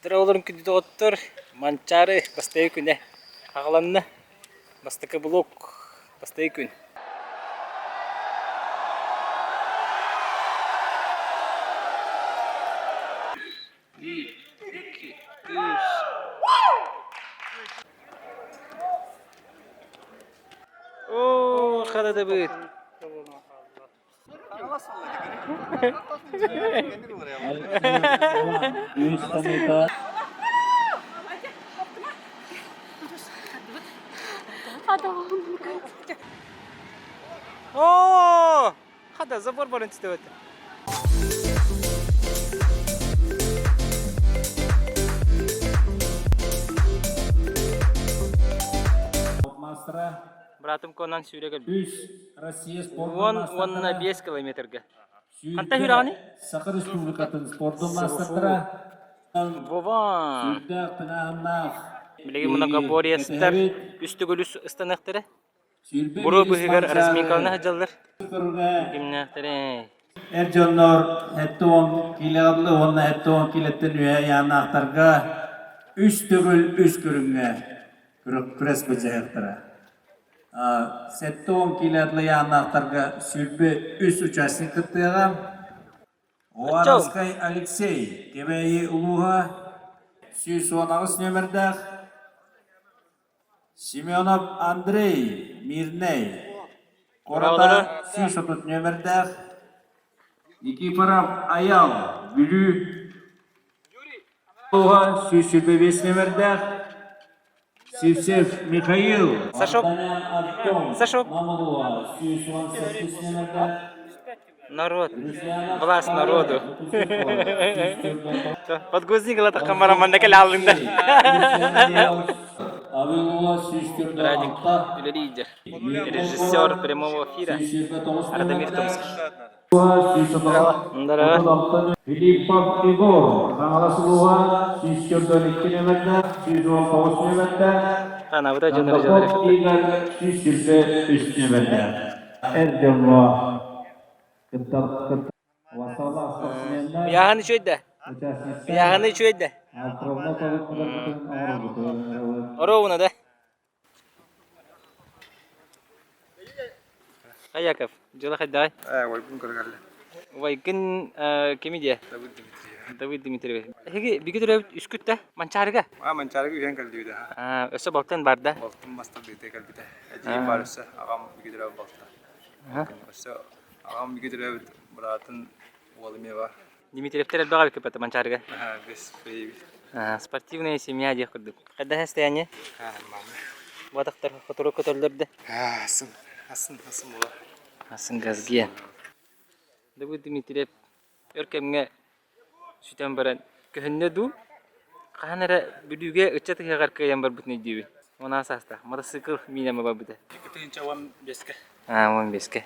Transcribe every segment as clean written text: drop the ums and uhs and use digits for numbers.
Дороолорун күндү доҕоттор, Манчаары бастайы күнэ аҕаланна. Бастакы блок, бастайы күн. Биир, икки, үс. Оо, харадабыт. Оо, хата забор баран түстэ Мастера Братым Конан сүүрэ кэлбит. Үс Россия спордун Уон уонна маастардара, биэс километрга. сүүрбэ Хантан үрэҕиний? Саха Республикатын спордун СВФУ. маастардара, Вован. сүрдээх тыҥааһыннаах Билигин биһиги многоборьецтар кэтэһэбит. үс төгүл үс ыстаныахтара. Сүүрбэ Буруо биирис быһыгар Манчаары разминкалана сылдьаллар. көрүҥэ Кимнээхтэрэй? эр дьоннор 70 киилэҕэ дылы уонна 70 киилэттэн үөһэ ыйааннаахтарга үс төгүл үс көрүҥҥэ күрэс былдьаһыахтара. 70 киилэ атлыйааннаахтарга 23 участник кыттыаҕа. Уваровскай Алексей, Кэбээйи улууһа, 118 нүөмэрдээх. Семенов Андрей, Мирнэй, куората 130 нүөмэрдээх. Никифоров Аял, Бүлүү улууһа, 125 нүөмэрдээх. Сивцев Михаил, Сашок. Варданян Артем, Сашок. Мамалова, 118 номерда. Народ. Русланов Власть Павел, народу. Выпускник Подгузник ылатахха мараманна кэлэ аллында. Радик үлэлиир. Режиссер прямого эфира Радомир Томский. Здорово. Филиппов Егор, Хаҥалас улууһа, 142 нөмэрдэ, 119 нөмэрдэ, Анабыта дьоннору Кондаков дьоннору Игорь, 123 нөмэрдэ. Эр дьоҥҥо кыттар Васала спортсменнар, Ыйааһын үчүгэй да? участниктар Ыйааһыны үчүгэй да? Альтровна толукмаларбытын оҥорорбутун Оруобуна да? Яков, дьыала хайдаҕай? Ээ, убайбын көрө Убайгын кими диэ? Давыд Дмитриев. Давыд Дмитриевич. Эһиги биги төрөөбүт үскүт да? Манчаарыга? Аа, Манчаарыга үһүөн кэлдибит аха. Аа, өссө балтын бар да? Балтым мастардыыта кэлбитэ. Эдьиийим бар өссө, аҕам биги төрөөбүт балта. Өссө аҕам биги төрөөбүт быраатын уол эмиэ бар. Дмитриевтэр элбэх эбит кыппата Манчаарыга. Аа, бес бэйибит. Аа, спортивная семья диэх курдук. Хайдах состояние? Аа, нормально. Батахтар хотуру көтөллөр да? Аа, асын, асын, асын була. Асын газгия. Давыд Дмитриев өр кэмҥэ сүтэн баран көһүннэ дуу? Хаһан эрэ Бүлүүгэ ыччат ыһыаҕар кыайан барбытын өйдүүбүн. Уонаа саастаах матасыыкыл миинэмэ барбыта. 2015-ке. Аа, 15-ке.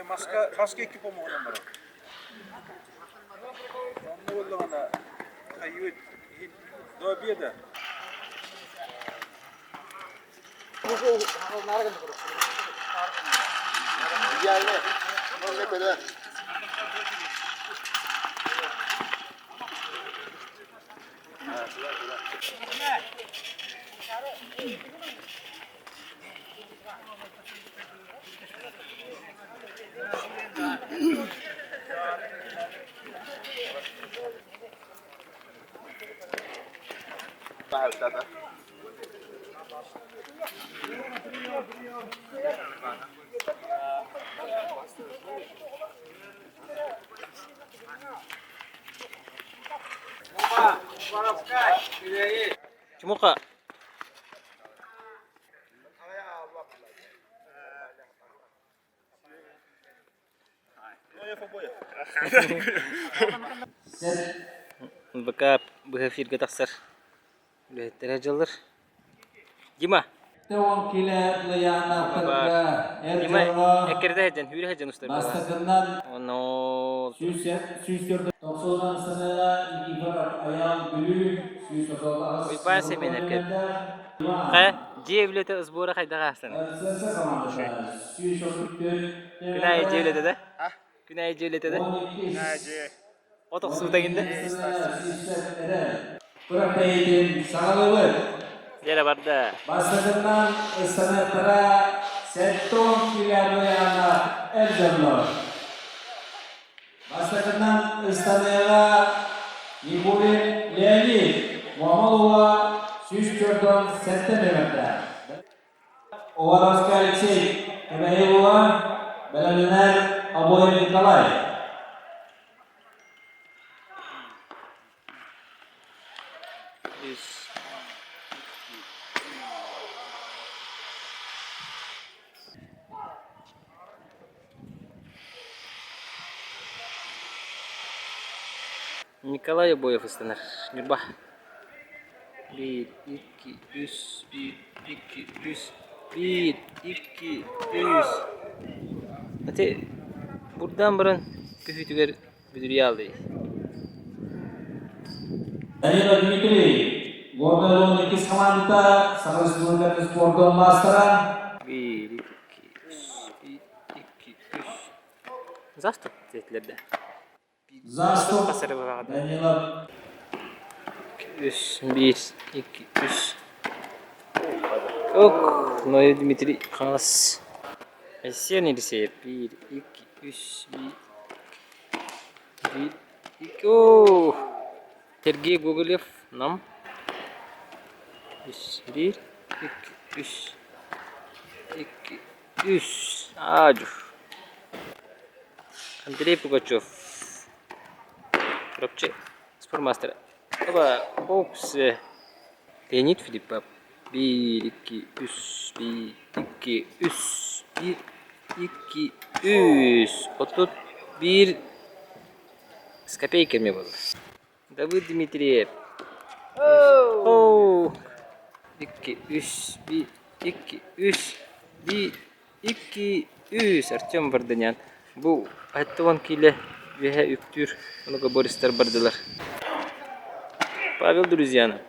Маска, маска икки помоҕунан барар. Онно буоллаҕына хайыыт до обеда. Чумука. БК быһа эфиргэ тахсар үлэһиттэрэ дьыллар. Дима. 70 килэ лыйааннаахтарга эр Дима дьоҥҥо эккирэтэ сылдьан, сүүрэ сылдьан устар бастакыннан Оно 104 90 сыныла Никифоров Аян Бүлүү 138 Уйбаан Сэмэнэркэ. Хайа, дьиэ үлэтэ сбора хайдах аастан? Күн аайы дьиэ үлэтэ да? Күн аайы дьиэ үлэтэ да? От охсуута гинде? Күрэхтэһиитин саҕалыыбыт. Дьэрэ барда. Бастакыннан ыстаныахтара 70 килоарыйаана эр дьоннор. Бастакыннан ыстаныаҕа Никулин Леонид Муомалуга 147 нөмердээх. Уваровскай Алексей Кэбэһиулла бэлэмнэнэр Обоев Николай. Үс. Николай Обоев ыстанар. Ньурба. Биир, икки, үс, биир, икки, үс, биир, икки, үс. Ити бурдаан баран түһүүтүгэр бүдүрүйэ аалый. Данила Дмитрий, Горнай улууһун иккис хамаандата, Саха Республикатын спордун маастара. Биир, икки, үс, биир, икки, үс. Заступ диэтилэр да. Заступ Данилов. Үс, биир, икки, үс. Ок, Ноев Дмитрий Хаҥалас. Айсен Елисеев. Биир, икки, үс, биир, биир, икки. Оо! Сергей Гоголев, Нам. Үс, биир, икки, үс, икки, үс. Аадьур. Андрей Пугачев. Чурапчы спортмастера. Оба, бокс. Леонид Филиппов. Биир, икки, үс, биир, икки, үс, биир, икки, үс. 31 с копейками было. Давыд Дмитриев. Оу. Икки, үс, биир, икки, үс, биир, икки, үс. Артем Варданян. Бу 60 киилэ үөһэ үктүүр многоборецтар бардылар. Павел Друзьянов.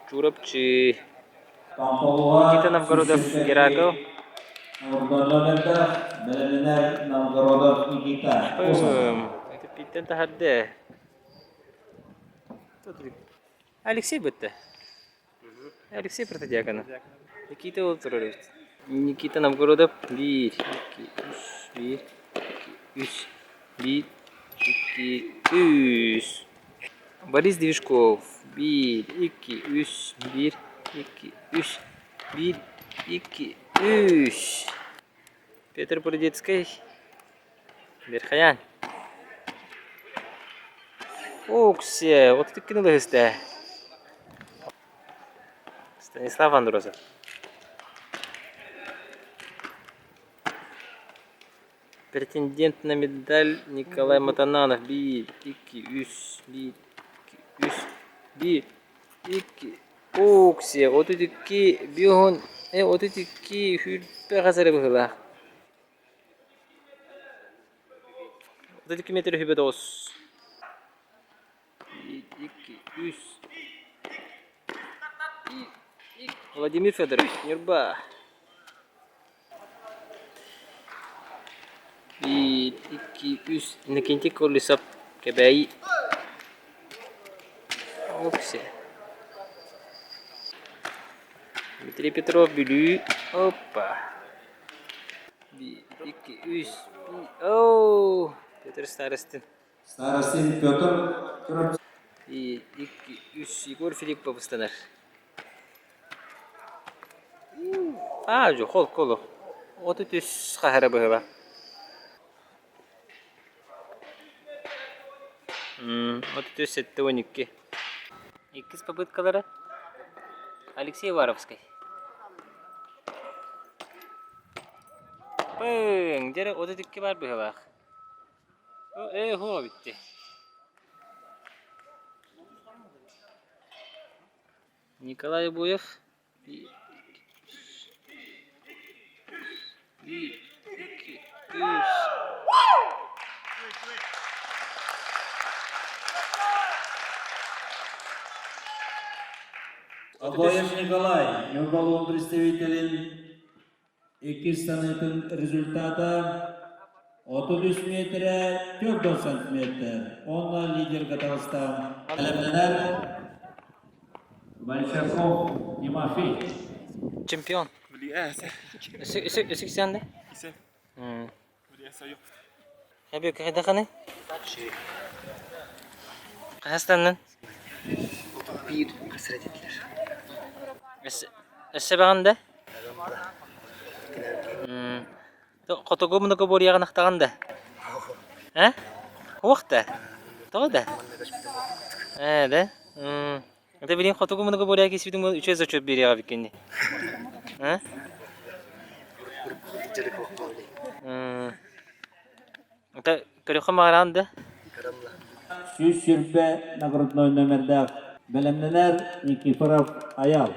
Чурапчы. Никита Новгородов, Геракл. Бэлэмнэнэр Новгородов Никита. Питтен таһарды. Алексей бытты. Алексей Протодьяконов. Никита ол турар эбит. Никита Новгородов биир, икки, үс, биир, икки, үс, биир, икки, үс. Борис Движков биир, икки, үс, биир, икки, үс, биир, икки, үс. Петр Прудецкий Верхоян. Оксе, 32 ылыһыста. Станислав Андросов. Претендент на медаль Николай Матананов. Биир, икки, үс, биир, икки, үс, биир, икки, Оксе, 32, бион, 32, хүрбэ хас эрэ быһыылаах. 32 метр үһүбэ тоҕус. Икки, үс. Владимир Федорович, Ньурба. Биир, икки, үс. Иннокентий Колесов, Кэбээйи. Оксе. Дмитрий Петров, Бүлүү. Опа. Биир, икки, үс. Оо, Петр Старостин. Старостин Петр Биир, икки, үс. Егор Филиппов ыстанар. Аа, дьэ, холку олох. 33 хаһара быһыла. 33 72. Иккис попыткалара Алексей Варовский. Пыҥ, дьэ эрэ 32 баар быһыылаах. Ээ, һуо бүтте. Николай Обоев биир, икки, икки, үс. Обоев Николай, Ньурба улууһун представителин Иккис саныытын результата 33 метрэ 40 сантиметр. Онно лидерга таҕыста. Бэлэмнэнэр. Большаков Тимофей. Чемпион. Өсүк сианды? Эбиэккэ хайдаххыный? Хаһыстаннын? Биир хас эрэ этилэр. Өссө баҕан да? Хотугу мунуку буоруйаҕын ахтаҕын да? Э? Уох да? Тоҕо да? Ээ да? Это билин хотугу мунуку буоруйа киспитин үчүгэй зачет биэриэҕэ эбиккин дии. Это көрүөххэ маҕараан да? 120 наградной номердаах бэлэмнэнэр Никифоров Аял.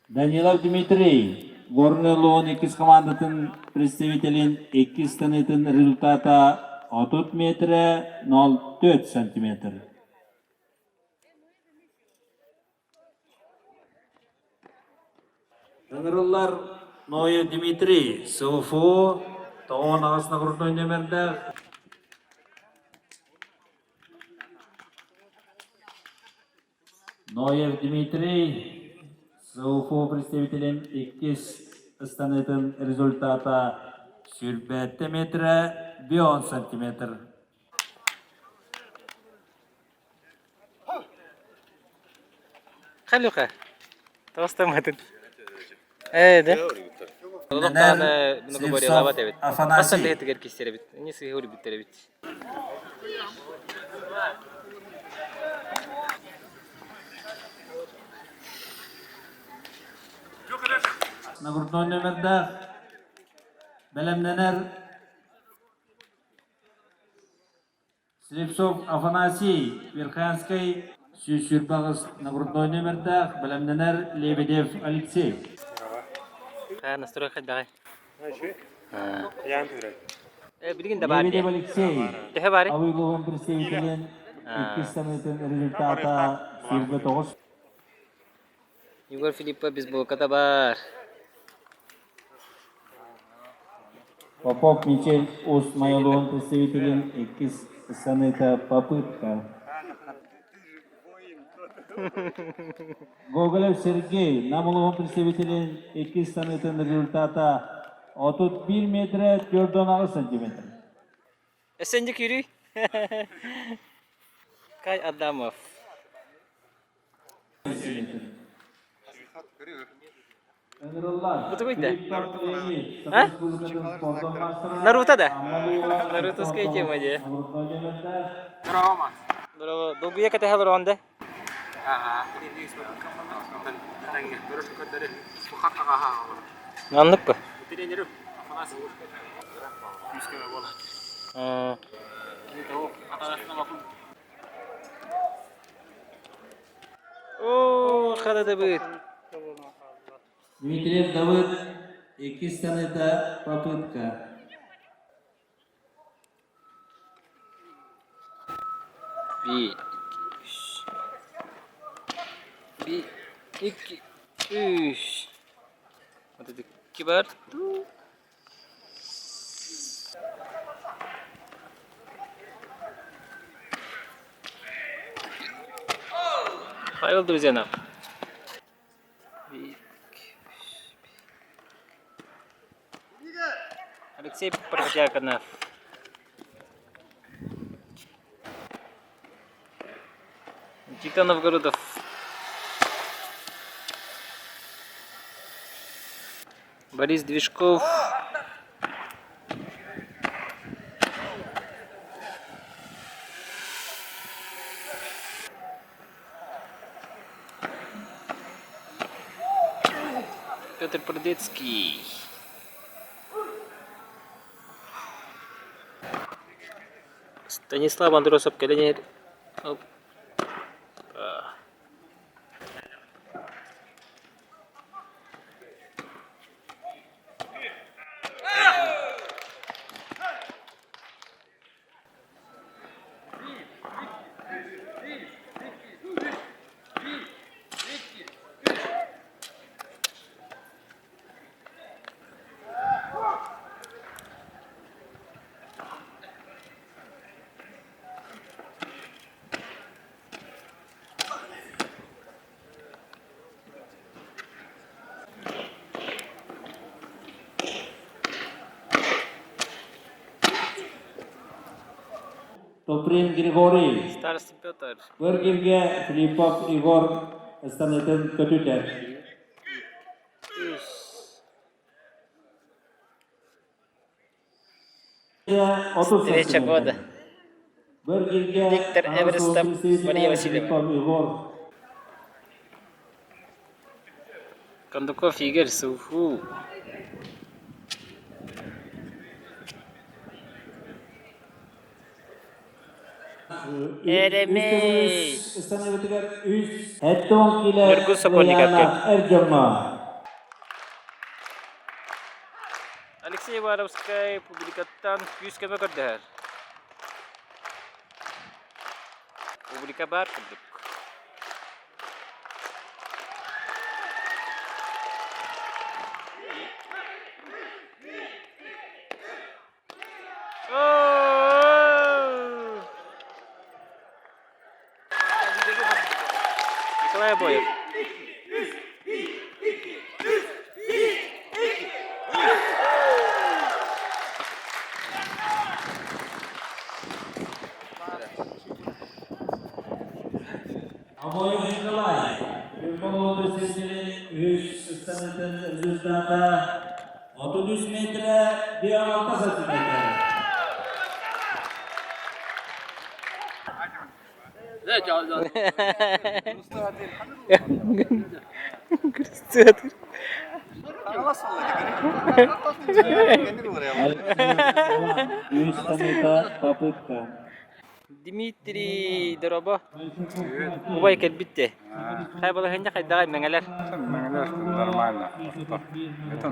Данилов Дмитрий, Горный Луон иккис командатын представителин иккис станыытын результата 30 метрэ 0,4 сантиметр. Ыҥырыллар Ноев Дмитрий, СВФУ, тоҕон аҕыс нагрудной нүөмэрдээх. Ноев Дмитрий, СВФУ представителин иккис ыстаныытын результата сүүрбэттэ метрэ бион сантиметр. Халюха, тоҕустамматын. Ээ, да? Олохтоон многоборьелаабат эбит. Афанасий. Хас кистер эбит. Не сыһы үрбүттэр эбит. Нагрудной номердаах бэлэмнэнэр Слепцов Афанасий, Верхоянскай 128 нагрудной номердаах бэлэмнэнэр Лебедев Алексей. Настрой хайдаҕай? Билигин да баар Лебедев Алексей, Төһө баарый? Абый представителин иккис станыытын результата 29. Егор Филиппов бейсболката баар. Попов Мичель Уус Майалуон представителин иккис станыыта «Попытка». Гоголев Сергей Нам улууһун представителин иккис станыытын результата 31 метрэ 4,8 сантиметр. Өссө күүрүй. Кай Адамов. Бутугуйда. А? Наруто да? Нарутовская тема дии. Браво. Долгуйа кэтэһэ олороҕун да? Маннык па? Оо, харадабыт. Дмитриев Давыд, иккис станыта попытка. Bir, iki, üç. Bir, iki, үс. Вот это кибар. Павел Друзенов. Алексей Протодьяконов. Никита Новгородов. Борис Движков. Петр Прудецкий. Станислав Андросов кэлэн иһэр. Топрин Григорий. Старший Петр. Быргиргэ Филиппов Егор ыстаныытын көтүтэр. Встреча года. Виктор Эверестов, Мария Васильева. Кондуков Игорь Суфу. Еремей. Ньургун Сокольников Алексей Ивановскай публикаттан күүс-көмө көрдөһөр. Публика баар курдук. Николай Обоев. Обоев Николай, Петр сесили үс ыстанытын результата 33 метра 6 сантиметр. Үс ыстаныта попытка. Дмитрий Доробо убай кэлбит дии. Хайа балаһыанньа хайдаҕай мэҥэлэр? Мэҥэлэр нормально. Это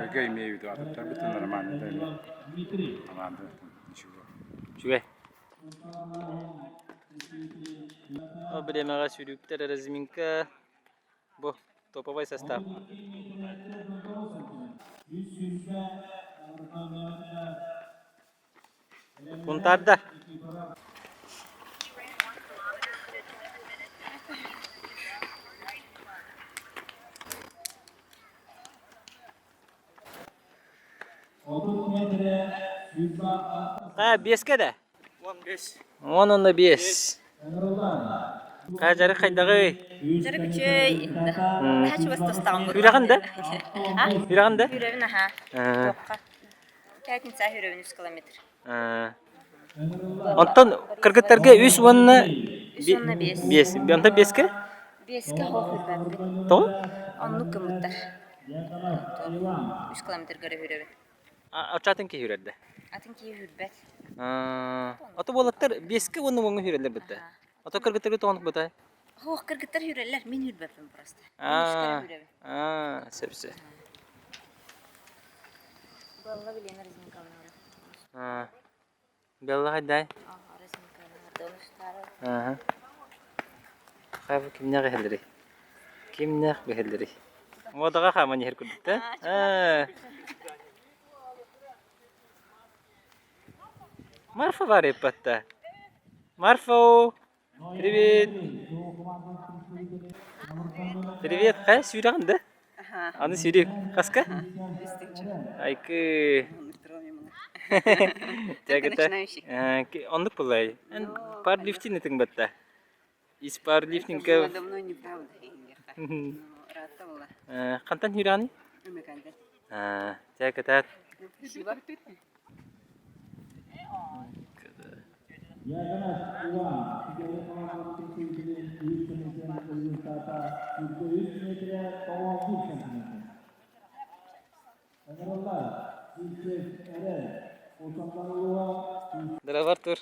КГ имею в виду, а тут это нормально. Команда ничего. Үчүгэй. Ол бириэмэҕэ сүүрүүктэр разминка бу топовай состав. Бунтаардар. Аа, биэскэ да? 10 онно 5. Хаа дьарык хайдаҕый? Дьарык үчүгэй. Наһаа чугас тустаҕым. Үрэҕин да? А? Үрэҕин да? Үрэбин аһаа. Туохха? Пятница үрэбин 3 километр. Онтон кыргыттарга үс уонна 3 уонна 5. Биэс. Онтон биэскэ? Биэскэ хоох үрбэппин. Тоҕо? Оннук гыммыттар. 3 километрга эрэ үрэбин. Оччоатын киһи үрэрдэ. Атын киһи үрбэт. Ото буолаттар биэскэ уонна уоҥҥа үрэллэр бытта. Ото кыргыттарга тоҕонук быта. Хоох кыргыттар үрэллэр, мин үрбэппин просто. Мин үскэ эрэ үрэбин. Аа, сөп сөп. Белла билиэн разминкалана. Белла хайдай? Разминкалана. Ага. Хайа кимнээх иһэллэрий? Кимнээх биһэллэрий? Муодаҕа хааман иһэр курдук да? Аа. Марфа баар эппатта. Марфа, привет! Привет, хайа сүүрэҕин да? Аны сүүрүү хаска? Айкы. Начинающий. Оннук булай. Пауэрлифтинг этиҥ батта. Из пауэрлифтинга Давно неправда. Рада была. Хантан сүүрэҕиний? Өмекандан. Чэ кытаат. Спасибо. Здорово, Артур.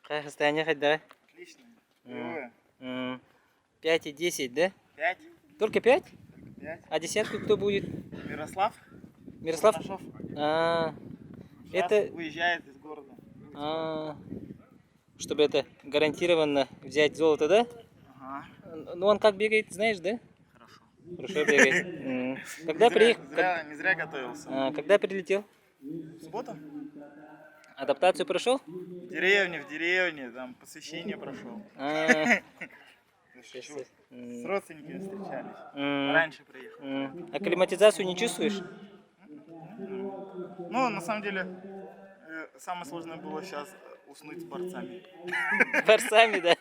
Как состояние хайдаҕый? Отлично. Боевое. 5 и 10, да? 5. Только 5? 5. А десятку кто будет? Мирослав. Мирослав? Нашов. А, Сейчас это, выезжает из города. а, чтобы это гарантированно взять золото, да? Ага. Ну он как бегает, знаешь, да? Хорошо. Хорошо бегает. Когда Не зря, приехал? зря, не зря готовился. Когда прилетел? В субботу? Адаптацию прошел? В деревне, там посвящение прошел. А, Да шучу. С родственниками встречались. Раньше приехал. Акклиматизацию не чувствуешь? Ну, на самом деле, самое сложное было сейчас Уснуть с борцами. Борцами, да.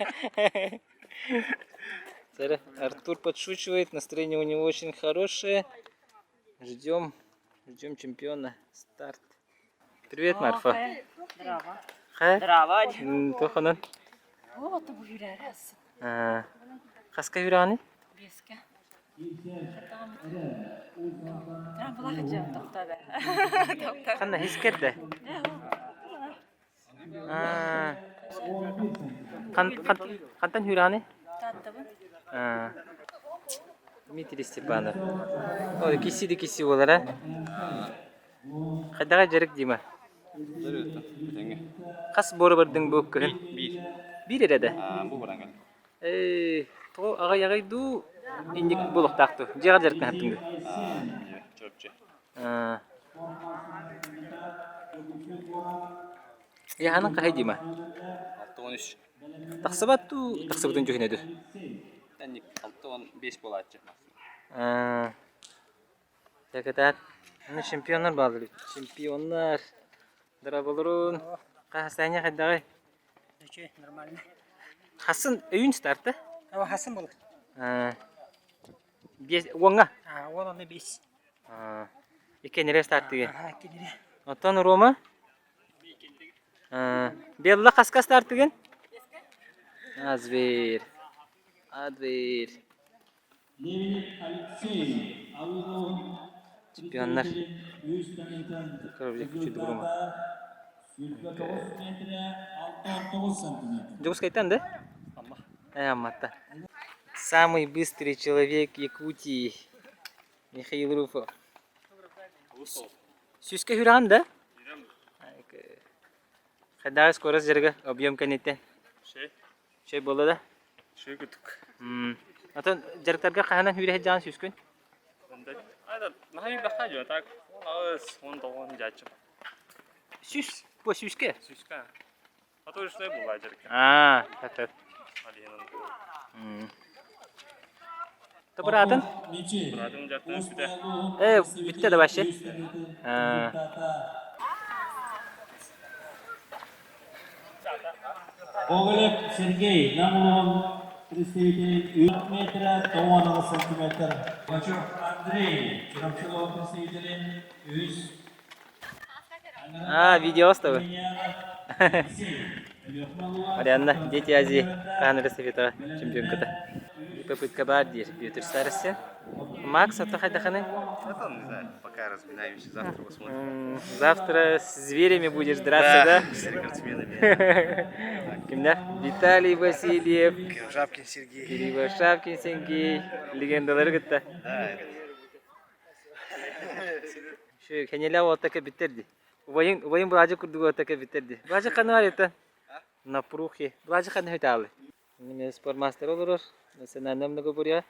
Артур подшучивает, настроение у него очень хорошее. Ждем, ждем чемпиона. Старт. Привет, Марфа. Здраво. Хэ? Здраво. Туоханан? О, тобу хүрэрээс. Хаска үрэҕиний? Биэскэ. Ханна хискэр да? Хантан үрэҕиний? Тааттабын. Дмитрий Степанов. Ой, киси да киси буолар, а? Хайдаҕа дьарык Дима? Хас буора бардыҥ бу күһүн? Биир. Биир эрэ да? Бу баран кэллим. Ээ, тоҕо аҕай аҕай дуу инник буолуохтаах дуу? Дьиэҕэр дьарыктаһаттыҥ дуу? Чурапчы. Яһанын хаһай Дима? 63. Тахсыбат дуу, тахсыбытын дьүһүнэ дуу? Инник 65 буолааччы. Кытаат. Аны чемпионнар бааллар. Чемпионнар. Дораболорун. Хаһастаанньа хайдаҕый? Үчүгэй, нормально. Хасын өйүн старта? О, хасын буолар. Биэс уоҥҥа? Уон онно биэс. Иккиэннэрэ стартыгы. Иккиэннэрэ. Оттон Рома? Белла хаска стартыгын? А, зверь. А, зверь. Чемпионнар. Дьокуускайтан да? Э, Амматта. Самый быстрый человек Якутии Михаил Руфов. Сүүскэ хүрэҕин да? Хайдаҕа скорость дьарыга объем кэнниттэн. Чэй буолла да? Чэй кутук. Атын дьарыктарга хаһанан үүрэ сылдьаҕын сүүскүн? Наһаа элбэххэ дьон так аҕыс уон тоҕуон дьааччы. Сүүс? По сүүскэ? Сүүскэ. А то что була дьарыкка. Аа, так. Быраатын? Быраатым дьарыктан бүтэ. Э, бүттэ да вообще. Гоголев Сергей Нам представитель 3 метра 90 сантиметр. Гачев Андрей Чурапчылов представитель 3 А, видео с тобой. Марианна, Дети Азии, Хаан Ресоветова, чемпионката. Попытка баар диир Петр Старостин. Макс, а то хайдаханы? Это не знаю, пока разминаемся, завтра посмотрим. Завтра с зверями будешь драться, да? С рекордсменами. Кимнәх? Виталий Васильев, Шапкин Сергей. Кирилл Шапкин Сергей, легендалары кытта. Да, это Şu кенеле оттака биттерди. Убайын убайын былажы курдук оттака биттерди. Былажы ханы бар это? Напрухи. Былажы ханы хөталы. Мен спортмастер олорор. Национальный многоборье.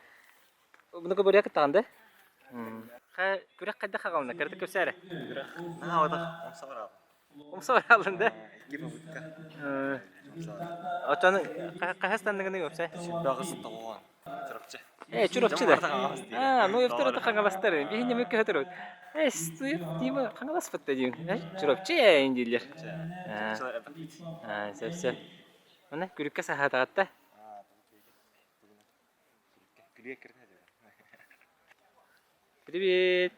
Многоборье кытаан да? Ха күрэх хайда хагална кырты көпсәрі. А, вот так, он собрал. Умса баралын да? Икки попытка. Отон хаһастанныгыны өпсэ? Бөҕөс тоҕуон. Чурапчы. Э, Чурапчы да. А, ну өптөр ото хаҥаластар. Биһине мүккэ өтөрөт. Э, стуйып Дима хаҥаласпыт да диин. Чурапчы ээн дииллэр. Аа, сөп сөп. Мына күлүккэ саһаатаҕатта. Привет.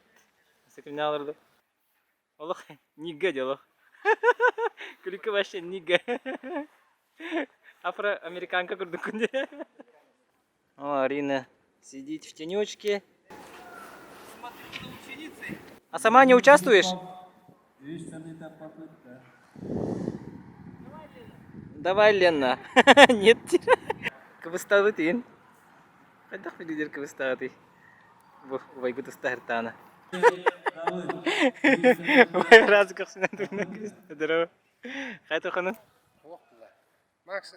Секрене алырды. Олох нигга дьолох. Күлүккэ вообще нигга. Афроамериканка курдуккун дии. О, Арина сидит в тенечке. А сама не участвуешь? Давай, Лена. Нет. Кыбыстабытын. Хайдах билидер кыбыстаҕытый? Бу убайбыт устаһыртаана. Убай раз көхсүнэн турунан Здорово. Хай туханын? Макс,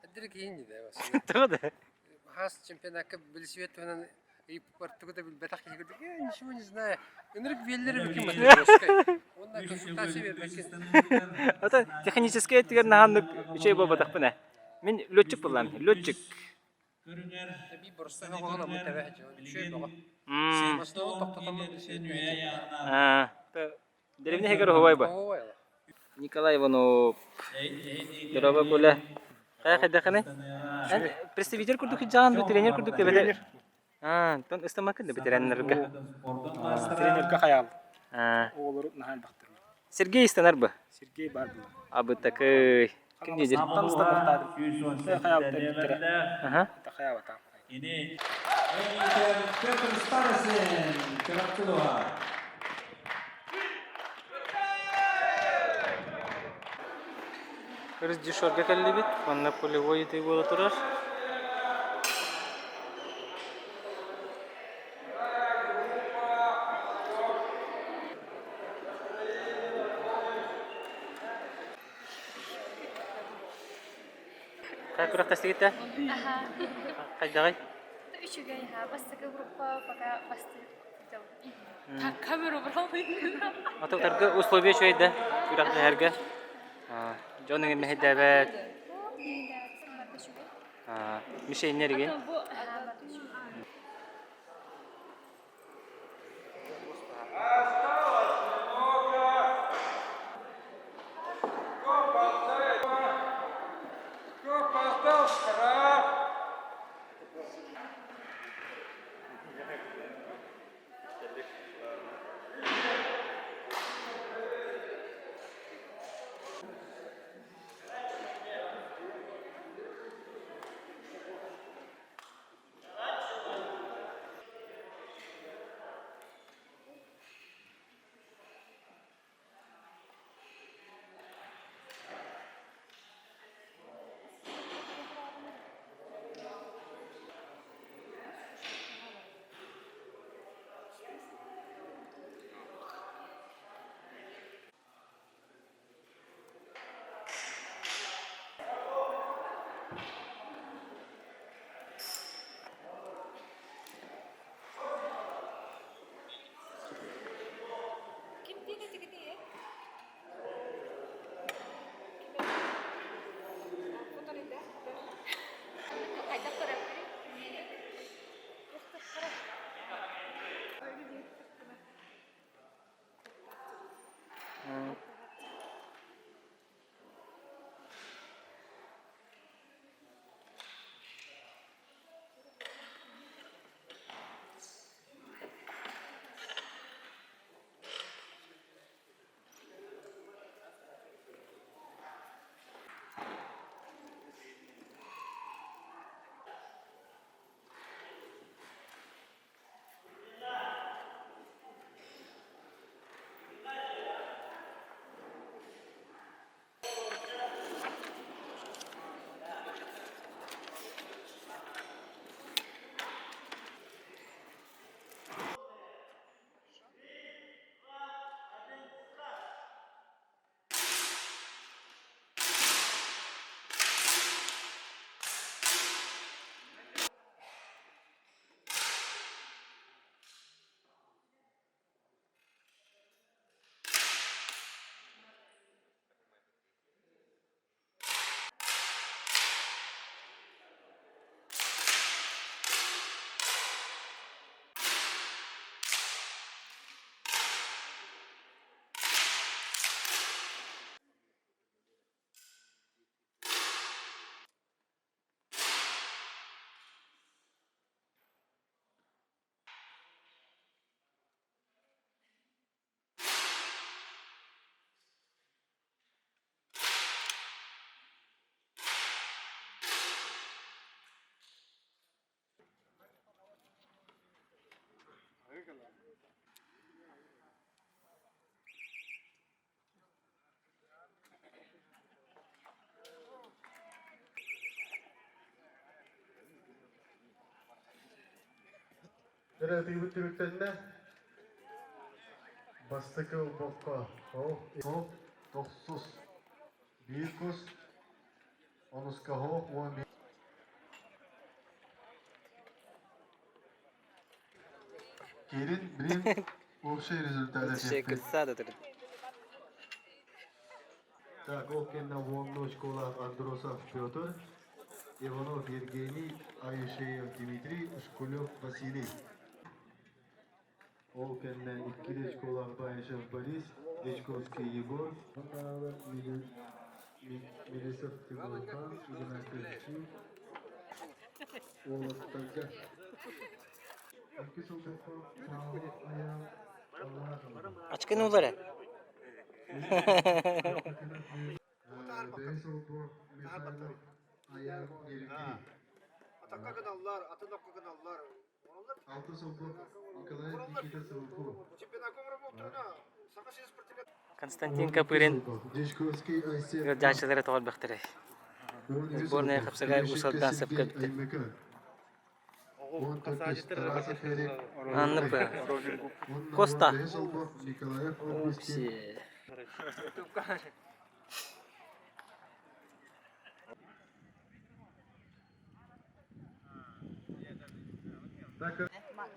эдэр киһини да бас. Тоҕо да? Хас чемпионакка билсибэт туһунан ыйыппар тугу да билбэтэх киһи курдук, я ничего не знаю. Ынырык биэллэр эбиккин Матвеевскай. Уонна консультация биэрбэккин. Ото техническэй өттүгэр наһааннык үчүгэй буолбатахпын ээ. Мин летчик буоллаам. Летчик. Эбии боростуой оҕоҕун тэбэ үчүгэй бөҕө. Основу тохтотоммут Аа, дэриэбинэ иһигэр уһубай ба. Николай Иванов. Дороба Коля. Хайа хайдахыный? Представитель курдук дьаан бу тренер курдук тебелер. Аа, тон ыстамакын да ветераннарга. Тренерга хайаал. Аа. Оҕолору наһаа элбэхтэр. Сергей ыстанар бы. Сергей бар була. Абытакый. Ким дедир? Антан ыстаныахтаадым. Хайаалта биттэрэ. Аха. Хайаабатаам. Петр Старосин, Чурапчылова. Режиссерга кэллибит, манна полевой итии буола турар. Хайа күрэхтэстигит Хайдаҕай? Үчүгэй ха бастакы группа пока бастыыр камеру брал. Атыктарга условия үчүгэй да күрэхтэһэргэ. Дьон эҥин мэһэйдээбэт. Мишеннэригин. Ким диэн этигитий? Хайдах көрөппүнүй? Төрөөтүгүбүт түмүктэннэ. Бастакы олбоххо тохсус биир кус, онуска оһох 11 Кирин, блин, общий результат эппит. Так, ол кэннэ уонна очколаах Андросов Петр, Иванов Евгений, Аюшеев Дмитрий, Шкулев Василий. Ол кэннэ иккили очколаах Баишев Борис, Дьячковский Егор, Мелисов Тимурхан, Игнатьев Уолаттарга Ачкыны улар ээ. Константин Копырин ыалдьааччылара тоҕо элбэхтэрэй. Сборная хапсаҕай Уус Алдан сөпкө эбитэ. Аннык Коста. Упси.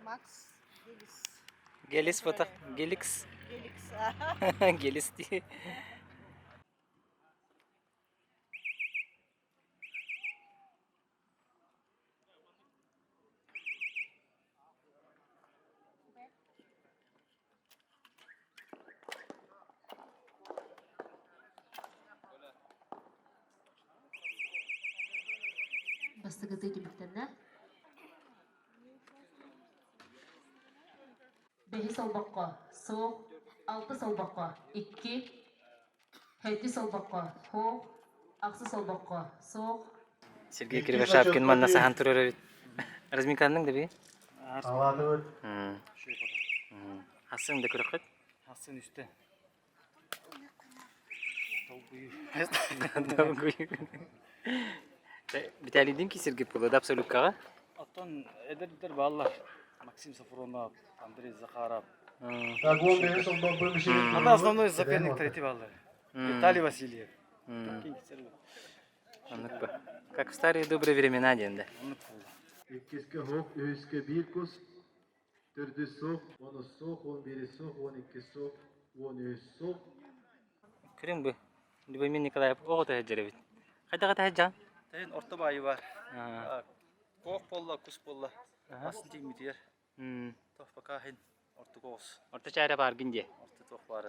Макс Гелис. Гелис фото. Геликс. Геликс. Гелис дии. Бастакыты түмүктэннэ. Бэһис олбоххо суох, алтыс олбоххо икки, Сэттис олбоххо суох, ахсыс олбоххо суох. Сергей Кривошапкин манна саһан турар эбит. Разминканныҥ да би? Алаатыбыт. Хассыҥ да көрөххүт? Хассыҥ үстэ. Долгуйуу. Виталийдин ки Сергей буолуо да абсолюткаҕа? Оттон эдэрдэр бааллар. Максим Сафронов, Андрей Захаров. Это основной соперник третий баллы. Виталий Васильев. Как в старые добрые времена диэн да. Иккискэ хоох, үһүскэ биир кус, төрдүс суох, онус суох, он биирис суох, он иккис суох, он үһүс суох. Көрүҥ бу, Любомир Николаев оҕо төһө эбит. Хайдах этэ Тэн орто баайы бар. Куох буолла, кус буолла. Асын тииймитигэр. Туох пока иһин орто оҕус. Орто чаарэ бааргын дии. Орто туох баар.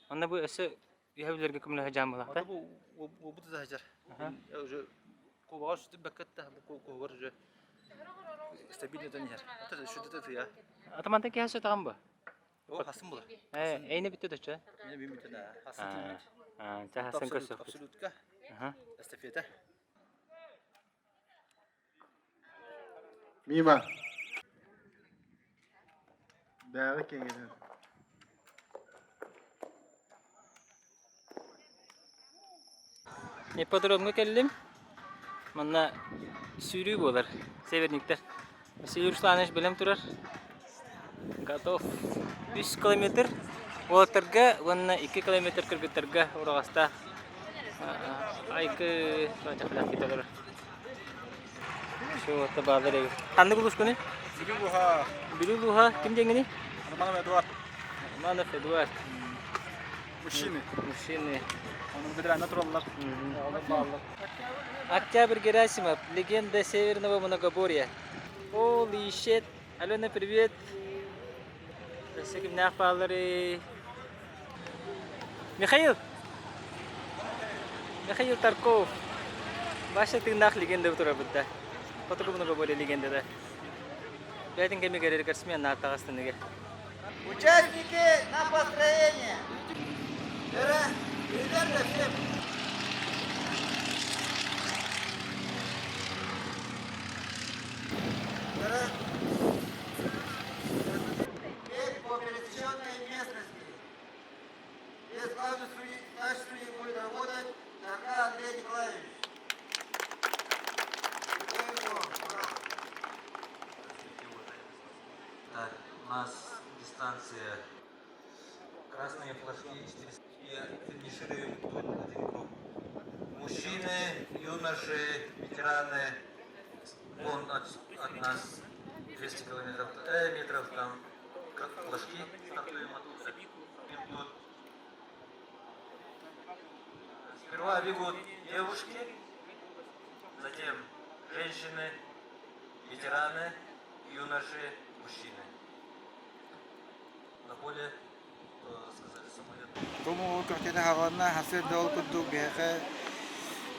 Онно бу өссө үһэ билэргэ көмөлөһө дьаам булахта. Бу уобут да сылдьар. Уже кубаҕа сүтүп бэккэтте бу куһугар уже стабильно иһэр. Это сүтүтэ тыа. Атамантан киһи сөтөҕөн бу. О, хасын була. Э, эйне бүтте дөчө. Эйне бин бүтте да. Хасын тиийбит. Ча хасын көрсөх. Абсолютка. Эстафета. Мимо. Бэҕэ кэҥэтэн. Ипподромҥа кэллим. Манна сүүрүү буолар. Северниктэр. Василий Русланович бэлэм турар. Готов. 3 километр уолаттарга уонна 2 километр кыргыттарга ураҕастаах айгы олорор. Все, баалар эбит. Ханнык улуускуный? Бүлүү улууһа. Бүлүү улууһа ким диэҥҥиний? Романов Эдуард. Романов Эдуард. Мужчины. Мужчины. Onun бедрәне тураллар. Оҕолор бааллар. Октябрь Герасимов, легенда Северного многоборья. Holy shit! Алена, привет! Өссө кимнээх баалларый? Михаил! Михаил Тарков! Вася тыыннаах легенда турарбыт да. Хотугу многоборье легендада. Бэйэтин кэмигэр рекордсмен нааттаҕастыныгар. Участники на построение! Ребята, всем! Бег по пересеченной местности. Здесь главный судья, наш судья будет работать Тарка Андрей Николаевич. Так, у нас дистанция. Красные флажки 400 и финишируем тут один круг. Мужчины, юноши, ветераны, вон от нас 200 километров, метров там флажки, стартуем оттуда. Тут. Сперва бегут девушки, затем женщины, ветераны, юноши, мужчины. На поле, сказали, Тому күрэхтэһиитэ хааланна, сарсыарда ол курдук биһиэхэ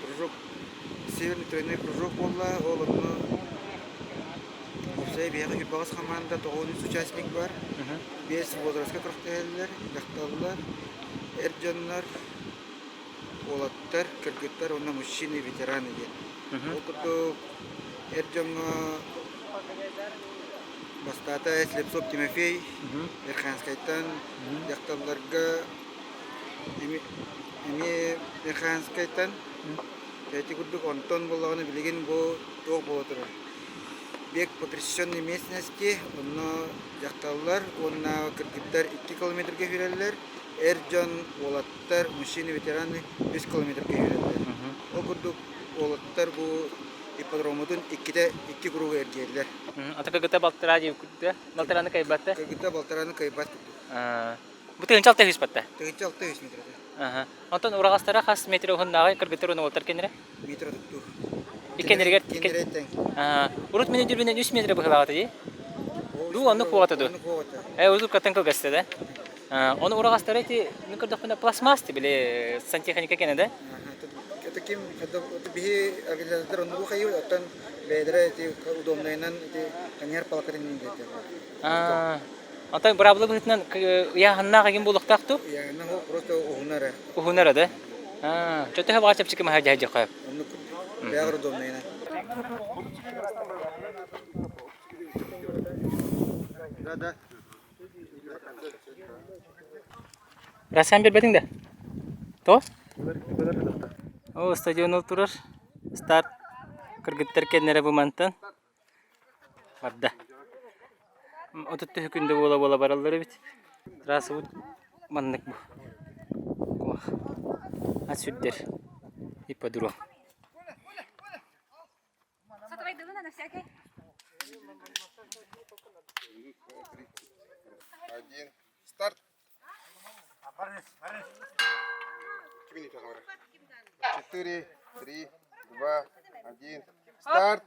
кружок, северный тройной кружок буолла, ол онно уопсайа биһиэхэ 28 хамаанда 93 участник бар, биэс возрастка күрэхтэһэллэр, дьахталлар, эр дьоннор, уолаттар, кыргыттар уонна мужчины ветераны диэн. Ол курдук эр дьоҥҥо бастаата Слепцов Тимофей Верхоянскайтан, дьахталларга эмиэ Верхоянскайтан. Ити курдук онтон буоллаҕына билигин бу туох буола турар? Бег по пересеченной местности, онно дьахталлар уонна кыргыттар 2 километрга киирэллэр, эр дьон, уолаттар, мужчины, ветераны 3 километрга киирэллэр. Ол курдук уолаттар бу ипподроммутун иккитэ икки кругу эргийэллэр. Ата кыргыта балтараа диэбит курдук балтарааны кыайбат Кыргыта балтарааны кыайбат курдук. Бу 1006 батта. 1006 метр Аха. Онтон ураҕастара хас метр уһуннааҕый кыргыттар уонна уолаттар кэннирэ? Метр туттуу. Иккеннэригэр Иккеннэрэ тэҥ. Урут мин өйдүүрбүнэн 3 метр быһыылааҕыта дии. Дуу оннук куоҕата дуу? Оннук куоҕата. Э урут каттан кылгаста да. Ону ураҕастара ити мин көрдөхпүнэ пластмасс били сантехника кэнэ да? Это ким это биһи организатор оннугу хайыы оттон бэйэлэрэ ити удобнайынан ити ханьар палкатын диэтилэр. Оттон быраабыла быһыытынан ыйааһыннаах игин буолуохтаах дуу? Ыйааһыннаах просто уһуна эрэ. Уһуна эрэ да? Чөтөһө баҕа чэпчэки маһа дьаһайдьах хөп. Оннук бэйэҕэр удобнайынан. Да, да. Расхан бербетиң да? То? О, стадион турар. Старт кыргыттар кэннэрэ бу мантан. Барда. 30 күндэ буола-буола бараллар эбит. Трассабыт маннык бу. Кумах. Ат сүрдэр. Ипподром. Сатабайдыбын на всякий. Один. Старт. Четыре, три, два, один. Старт.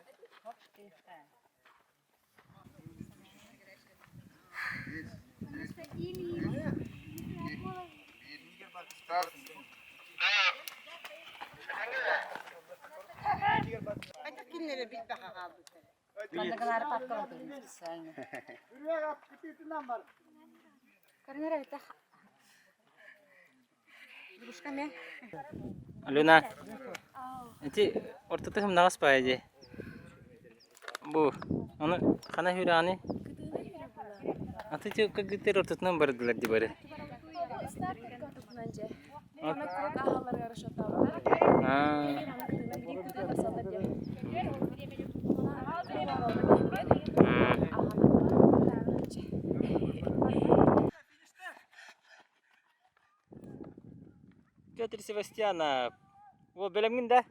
Старт. Манныгылары папка оҥордум специально. Көрүнэр эбитэ. Игрушка ме. Алена, ити ортото хымнаҕас баайа дии. Бу, ону хана хүрэҕиний? Аты ити кыргыттар ортотунан бардылар дии бары. Петр Севастьянов, уол бэлэмҥин да?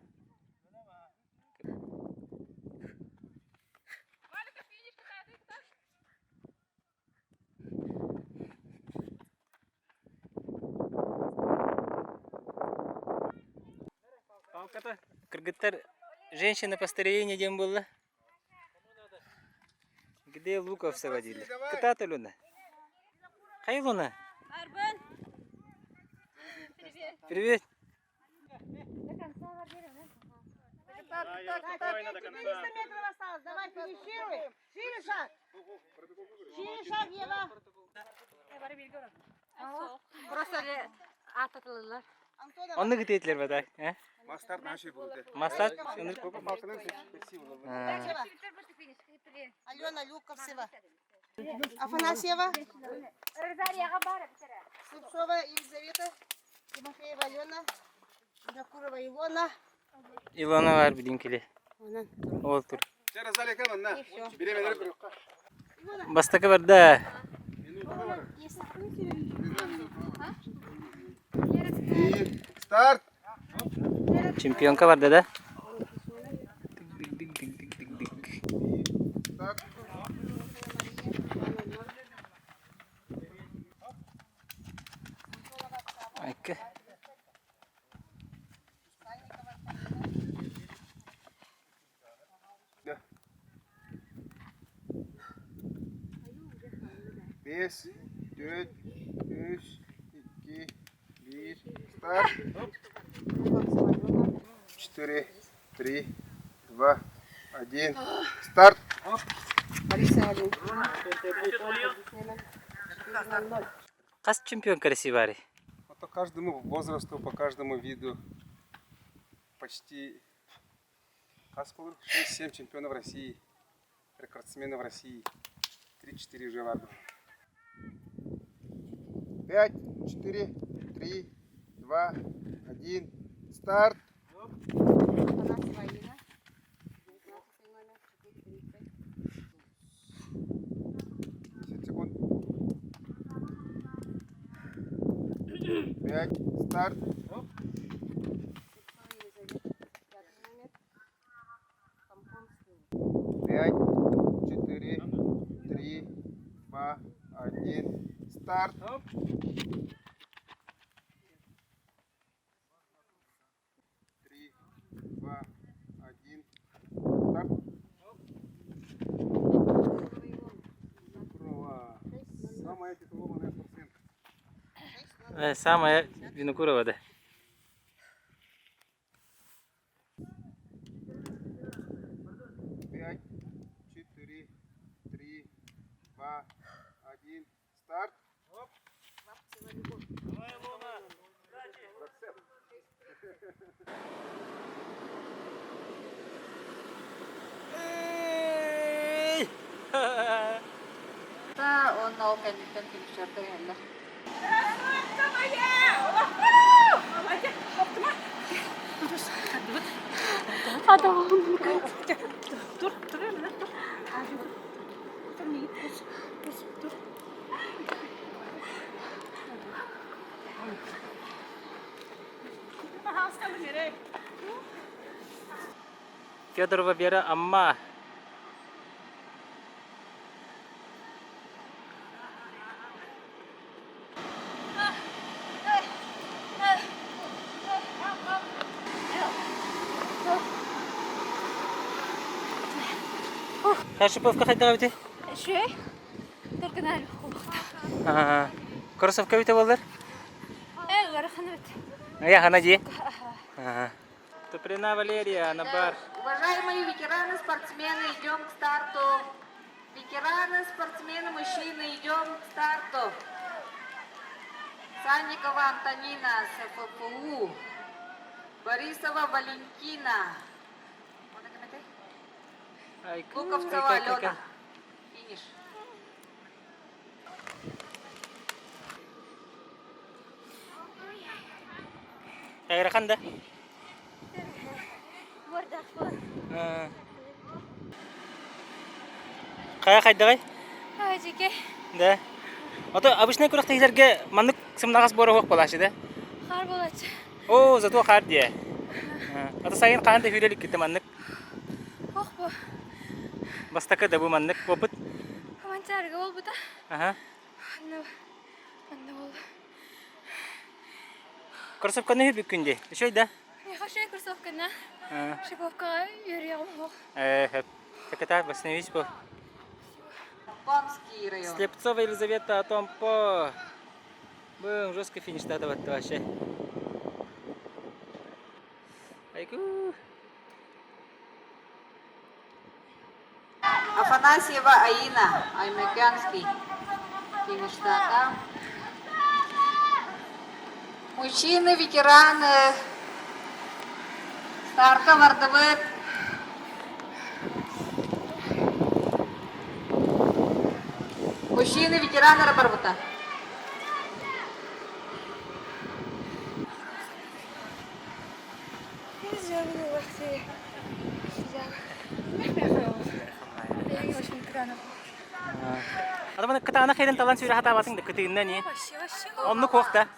Кыргыттар женщина построение диэн буолла. Где Луков заводили? Кытаат Алена. Хай Луна. Арбын. Привет. Привет. До конца 300 метров осталось, давай финишируем. Шире шаг. Шире шаг, Ева. Просто ататылылар. Оннук итиэтилэр бата. Э? Мастар наши будут. Мастар? Алена Люковцева. Афанасьева. Слепцова Елизавета. Тимофеева Алена. Винокурова Илона. Илона бар билин кили. Ол тур. Бастакы барда. Старт! Чемпионка барда да? Айка. Бес, төрт, үс, икки. Старт. 4, 3, 2, 1. Старт. Хас чемпион красивари? По каждому возрасту, по каждому виду почти 6-7 чемпионов России, рекордсменов России, 3-4 уже в 5, 4, 3, 2, 1, старт! 10 секунд. 5, старт. 5, 4, 3, 2, 1, старт. 3, 2, 1, старт. Самая титулованная спортсменка. Самая Винокурова, да. 5, 4, 3, 2, 1, старт. Уонна ол кэнниттэн түмсэрдэ иһэллэр. Федорова Вера Амма. Шиповка хайдах эбитий? Үчүгэй. Тургунар Кроссовка эбитэ буоллар? Э, ыарахан эбит. Ыйахана дии. Туприна Валерия, Анабар. Уважаемые ветераны, спортсмены, идем к старту. Ветераны, спортсмены, мужчины, идем к старту. Санникова Антонина, СФПУ. Борисова Валентина. Луковцева Алена. Финиш. Ыарахан да? Мордах буолан. Хайа хайдаҕай? Дьике. Да. Ото обычный күрэхтэһиилэргэ маннык сымнаҕас буора суох буолааччы да? Хаар буолааччы. Оо, зато хаар диэ. Ото сайын хаһан да сүүрэ иликкитэ маннык. Ох бу. Бастакы да бу маннык опыт. Манчаарыга буолбута. Аха. Анна анна буолла. Кроссовканы бүккүн дии. Үчүгэй да? Хорошая кроссовканы. Шиповкаҕа үөрүйэҕим суох. Э, так восстановись по. Томпонский район. Слепцова Елизавета Томпо. Бым, жестко фиништата вообще. Айку. Афанасьева Аина, Аймакянский. Фиништата. Мужчины, ветераны, Старка бардыбыт. Мужчины, ветераны барбыта. Адамы кытаанах херин талан сүүрэ хатаабатыҥ да кытыынна ни. Оннук хуох да.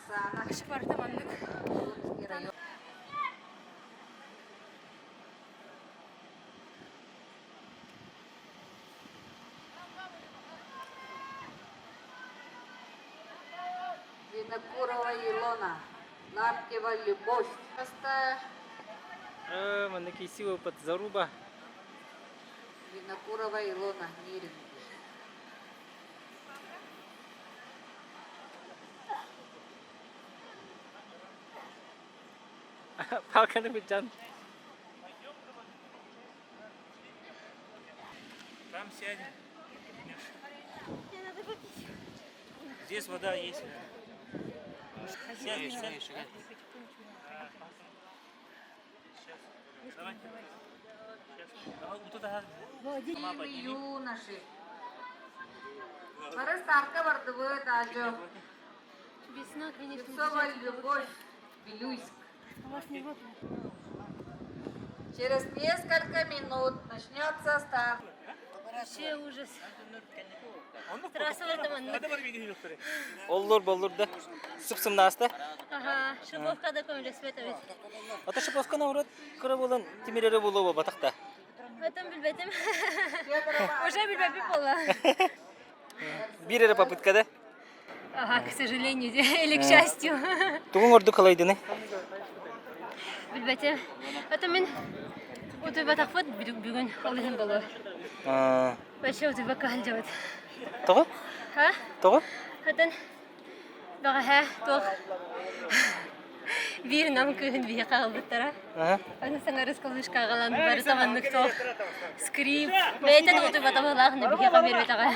Винокурова Илона, Лаптева Любовь. Просто Манна киси опыт заруба. Винокурова Илона, Мирин. Палканы быдьан. Там сядем. Здесь вода есть. Сядь, сядь. Давай. Юноши. Бары стартка бардыбыт, ажы. Весна, конечно. Певцова Любовь, Вилюйск. Через несколько минут начнется старт. Вообще ужас. Трасса барда маннык. Оллур боллур да. Сып-сымнааста. Ага, шиповкада көмөлөспөт эбит. Ата шиповканы урут кыра буолан тимирэри буолуо буолбатах да. Өтөн билбэтим. Уже билбэппит буолла. Биир эрэ попытка да? Ага, к сожалению, или к счастью. Тугуҥ ордук халайдыны? Билбэтим. Это мин утуйбатахпыт бүгүн ол иһин буолуо. Вообще утуйбакка сылдьабыт. Тоҕо? А? Тоҕо? Атын бэҕэһээ туох биир нам кыыһын биһиэхэ аҕалбыттара. Аны саҥа рыскалышка аҕалан барыта маннык туох скрип бэйэтэ да утуйбатабылаах биһиэхэ биэрбэтэҕэ.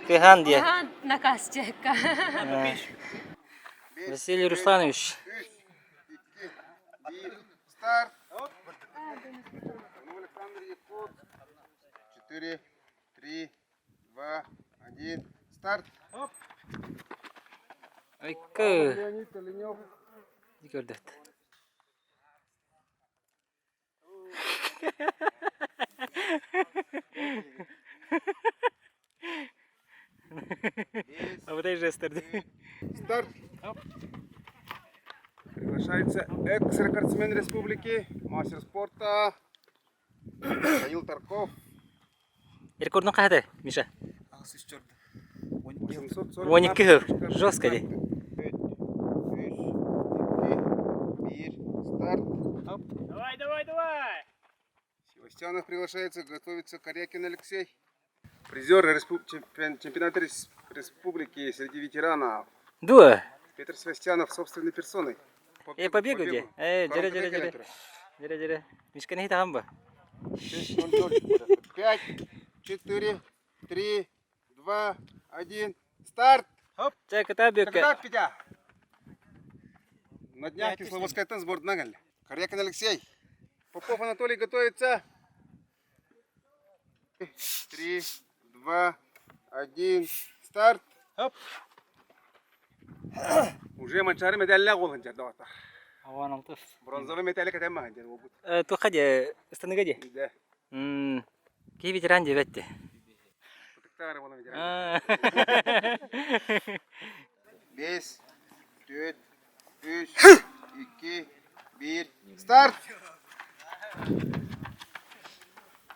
Кыһаан диэ. Кыһаан наказ дьэкка. Василий Русланович. Старт! Александр Якут. 4, 3, 2, 1. Старт! Айка. Леонид Оленев. Көрдөт. Абытай жестерди. Старт! Приглашается экс-рекордсмен республики, мастер спорта Михаил Тарков. Рекордун хаһыты, Миша? 840 12 хыл. Жестко ди. 3, 2, 1, старт. Давай, давай, давай! Севастьянов приглашается готовится Корякин Алексей. Призер чемпионата республики среди ветеранов. Дуо. Петр Севастьянов собственной персоной. Э, по бегу где? Э, дьэрэ, дьэрэ, дьэрэ. Дьэрэ, Дьэрэ, дьэрэ. Мишканы хитахан ба? 5, 4, 3, 2, 1, старт! Чэ, кытаа бүөккэ. Когда Петя? На днях Кисловодская сборднагаль. Корякин Алексей. Попов Анатолий готовится. 3, 2, 1, старт! Хоп! Уже манчары медаллях болған жерде отыр. Ауан алтыс. Бронзовый медалі кәтен маған жер обут. Туха де, станыга де? Да. Кей ветеран дебетти. Кытыктары болан ветеран. 5, 4, 3, 2, 1, старт!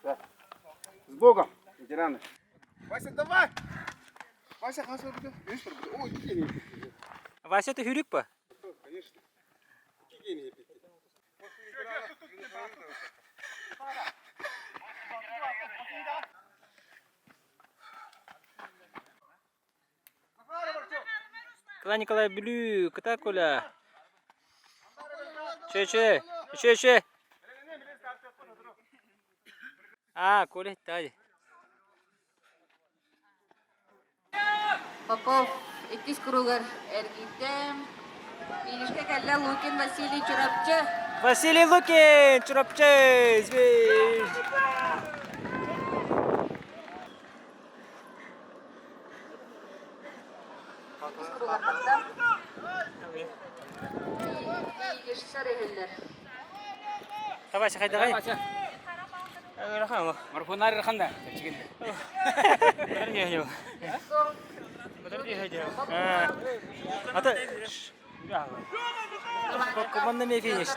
С Богом, ветераны! Вася, давай! Вася, Вася, Ой, какие Вася, ты хюрик па? Конечно. Какие Кыла Николай Бүлүү, кыта Коля. Чө чө, чө чө. А, Коля тай. Попов иккис кругар эргийдэ. Финишка кэллэ Лукин Василий Чурапчы. Василий Лукин, Чурапчы, звезд. Иккис кругар барда. Фиништар иһиллэр. Давай, хайдагай. Марафоннар ханда. Ата Команда ме финиш.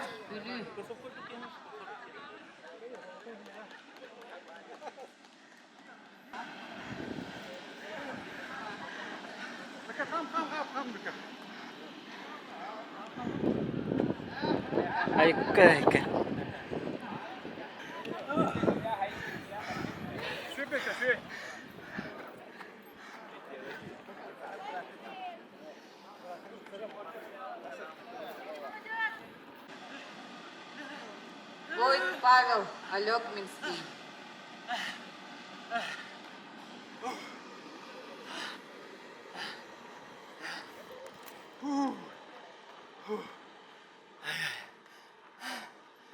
Айка, айка. Павел, Алекминский.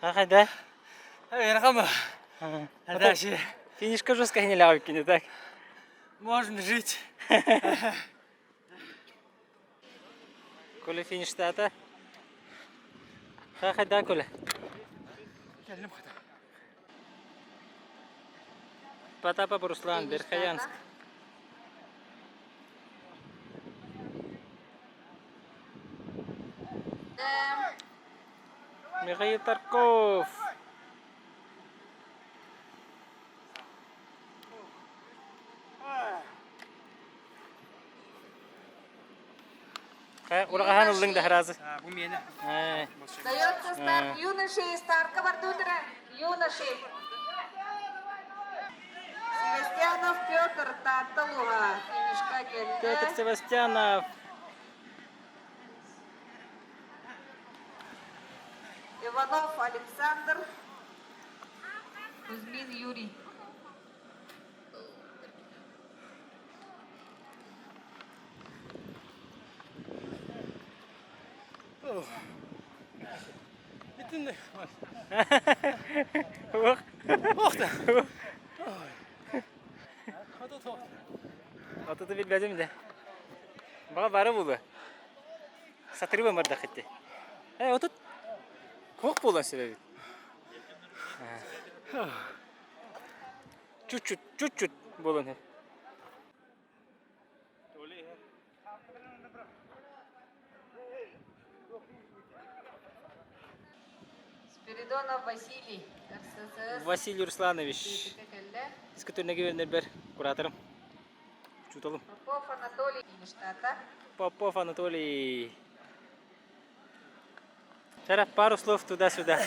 Хайда? Ыарахан Дальше. Финишка жестко не лявкини, так? Можно жить. Коля фиништаата. Хайда, Коля? Кэллим хата. Потапов Руслан, Верхоянск. Михаил Тарков. Ураҕаһан ыллыҥ да сразу. Бу миэнэ. Дается старт юноши, стартка бардутера, юноши. Севастьянов Петр, Таатта улууһа, финишка кэллэ. Петр Севастьянов. Иванов Александр, Кузьмин Юрий. Итинник. Ох. Ох да. Ото Отуту билбэтим да. Баҕа бары буолуо. Сатырыба мардах ити. Э, отут куох буолан сөп эбит. Чуть-чуть, чуть-чуть буолан сөп. Спиридонов Василий, РСС. Василий Русланович. Физкультурный бер кураторым. Учуталым. Попов Анатолий, штата. Попов Анатолий. Вчера пару слов туда-сюда.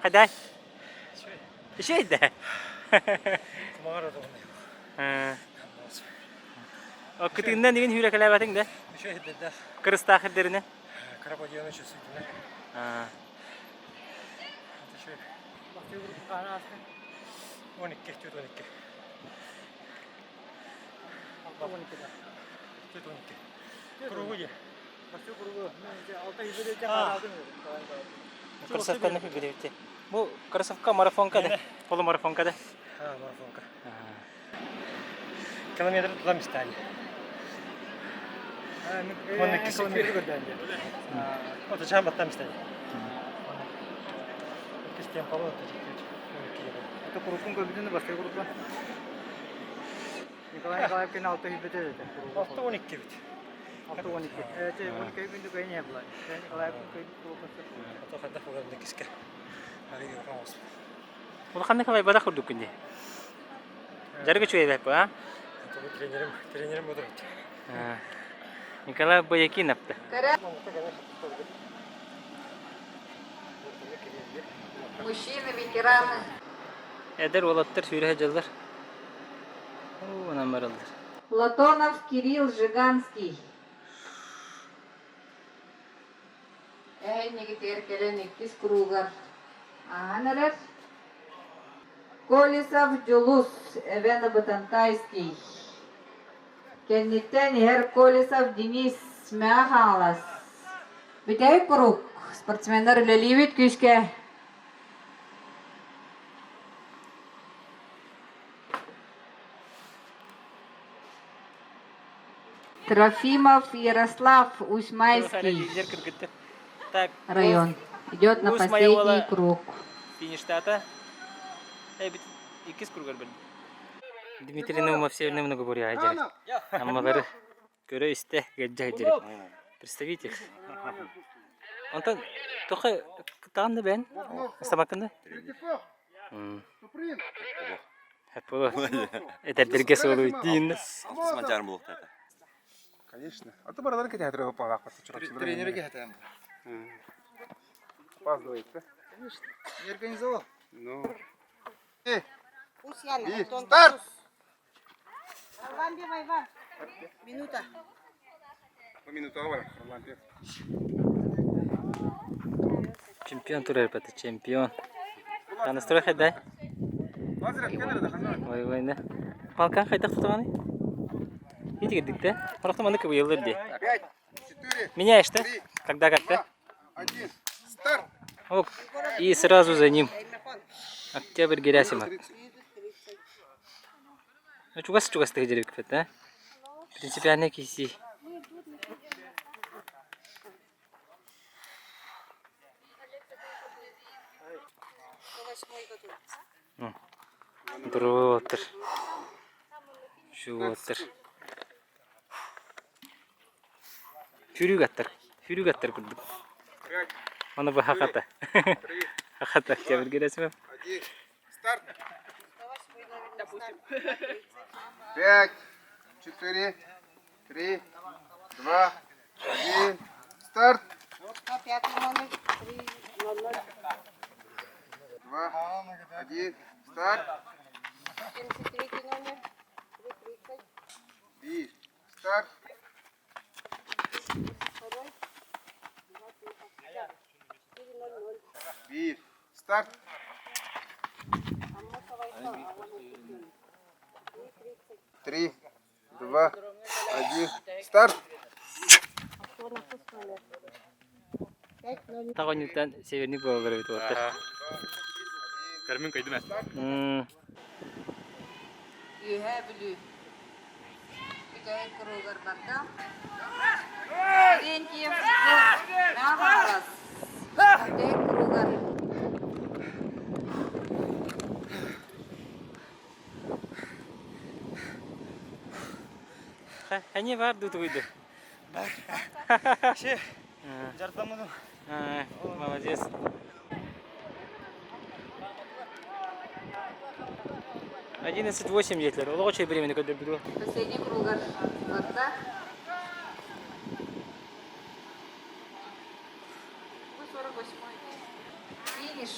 Хадай. Еще да. Кумаҕар отоҕун. Кытыгынан деген хүрекелээбэтиҥ да? Еще да. Кырыстаах ирдеринен. Кыра подъемы чувствительно. 12, 12. 12 Кругу же. Кроссовканы билебитте. Бу кроссовка марафонка да. Полумарафонка да. А, марафонка. Километр туда местами. Километр көрдөнде. Ото чам баттам местами. Кистем полу Это курукун көбүтүн баста курукун. Николай Николаевкин алты хүбүтэ этэ. Алты он икки бит. Алты он икки. Эти он икки күндү көйне була. Николаевкин көйдү курукун. Ото хадда фугар киске. Улахан Николай бадах курдук күнде. Жарыгы чуйбэп, а? Тренерим, тренерим буду. Николай Боякинов Мужчины, ветераны. Эдэр уолаттар сүүрэ сылдьаллар. Онон бараллар. Платонов Кирилл Жиганский. Эһэннигитигэр кэлэн иккис кругар ааһан эрэр. Колесов Дьулус, Эвена Бытантайский. Кэнниттэн иһэр Колесов Денис Мэҕэ Хаҥалас. Бүтэһик круг. Спортсменнар үлэлиибит күүскэ. Трофимов Ярослав Усмайский район. Идет на последний круг. Фиништата. Иккис кругар бер. Дмитрий Наумов Северный многоборье айдер. Аммалары көрө исте геджа Представитель. Онтон тоха таан да бен? Астамакында? Хэппо. Этэрдэргэ суолу диин. Алтыс манчаарым буолуохтаата. Конечно. А то бараларын кэтэ палаах Тренеры кэхэтээм. Опаздывает, да? Конечно. Не организовал. Ну. Пусть Антон. Старт! Харлампьев Иван. Минута. По минуту говорим, Харлампьев. Чемпион турар бата, чемпион. Настрой хайдай? Ой, война. Палкан хайдах тутаҕыный? Ити кирдик да? Хорохто маннык кыбыйыллар дии. Меняешь, да? Когда как-то? Ок, и сразу за ним. Октябрь Герасимов. Ну, чугас-чугас ты директор, да? Принципиальный киси. Дроотер. Шуотер. Сүүрүүк аттар. Сүүрүүк аттар курдук. Оны бу хахата. Хахата Октябрь Герасимов. Пять, четыре, три, два, один, старт! Два, один, старт! Биир, старт! Биир, старт! Три, два, один, старт! Таҕонньуттан северник буолалар эбит уолаттар. Көрмүн көйдүм М, Үөһээ Бүлүү бүтэһик куругар барда. Терентьев Наҕарас бүтэһик куругар Ханья бар дуу тугуйду? Бар. Ше, жардамыным. Молодец. 11.8 диэтилэр. Олоҕо чэй времени көрдөрбүт Последний кругар барда. Бу 48 Финиш.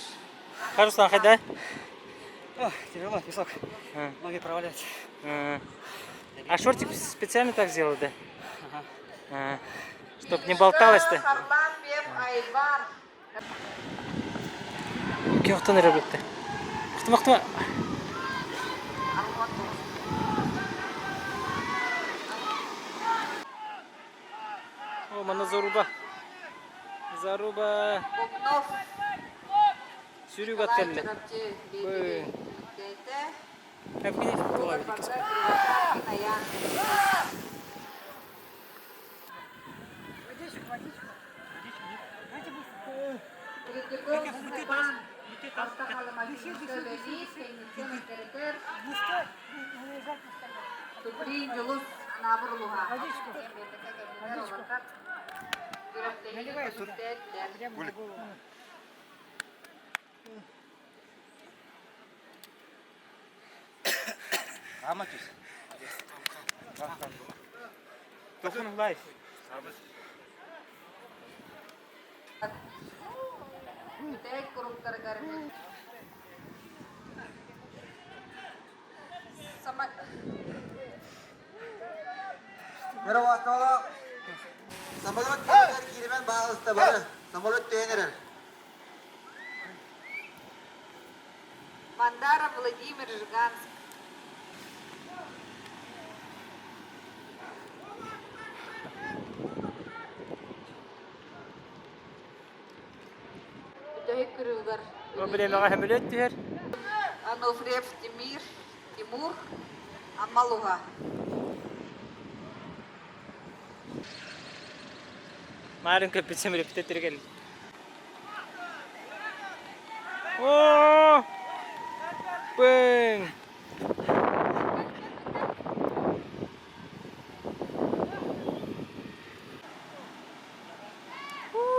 Руслан, хайда? Тяжело, песок. Ноги проваливаются. А шортик специально так сделал, да? Ага. Чтоб не болталось-то. Харлампьев Айвар. Көхтөн эрэ бүттэ. Охтума, О, манна заруба. Заруба. Бубнов. Сүүрүүк ат кэллэ. Чурапчы Ой. Третьяков Степан Туприн Дьулус Анаабыр улуһа. Life. Бүтэһик куруктарыгар Сама Самолет киирэн баалыста бары. Самолет түһэн эрэр. Мандаров Владимир Жиганск. Бүтэһик кырыылар. Бу бириэмэҕэ сөмөлүөт түһэр. Ануфриев Тимир, Тимур, Аммалуга. Марын көппүт сөмөлүөппүтэ түргэн. О! Пың!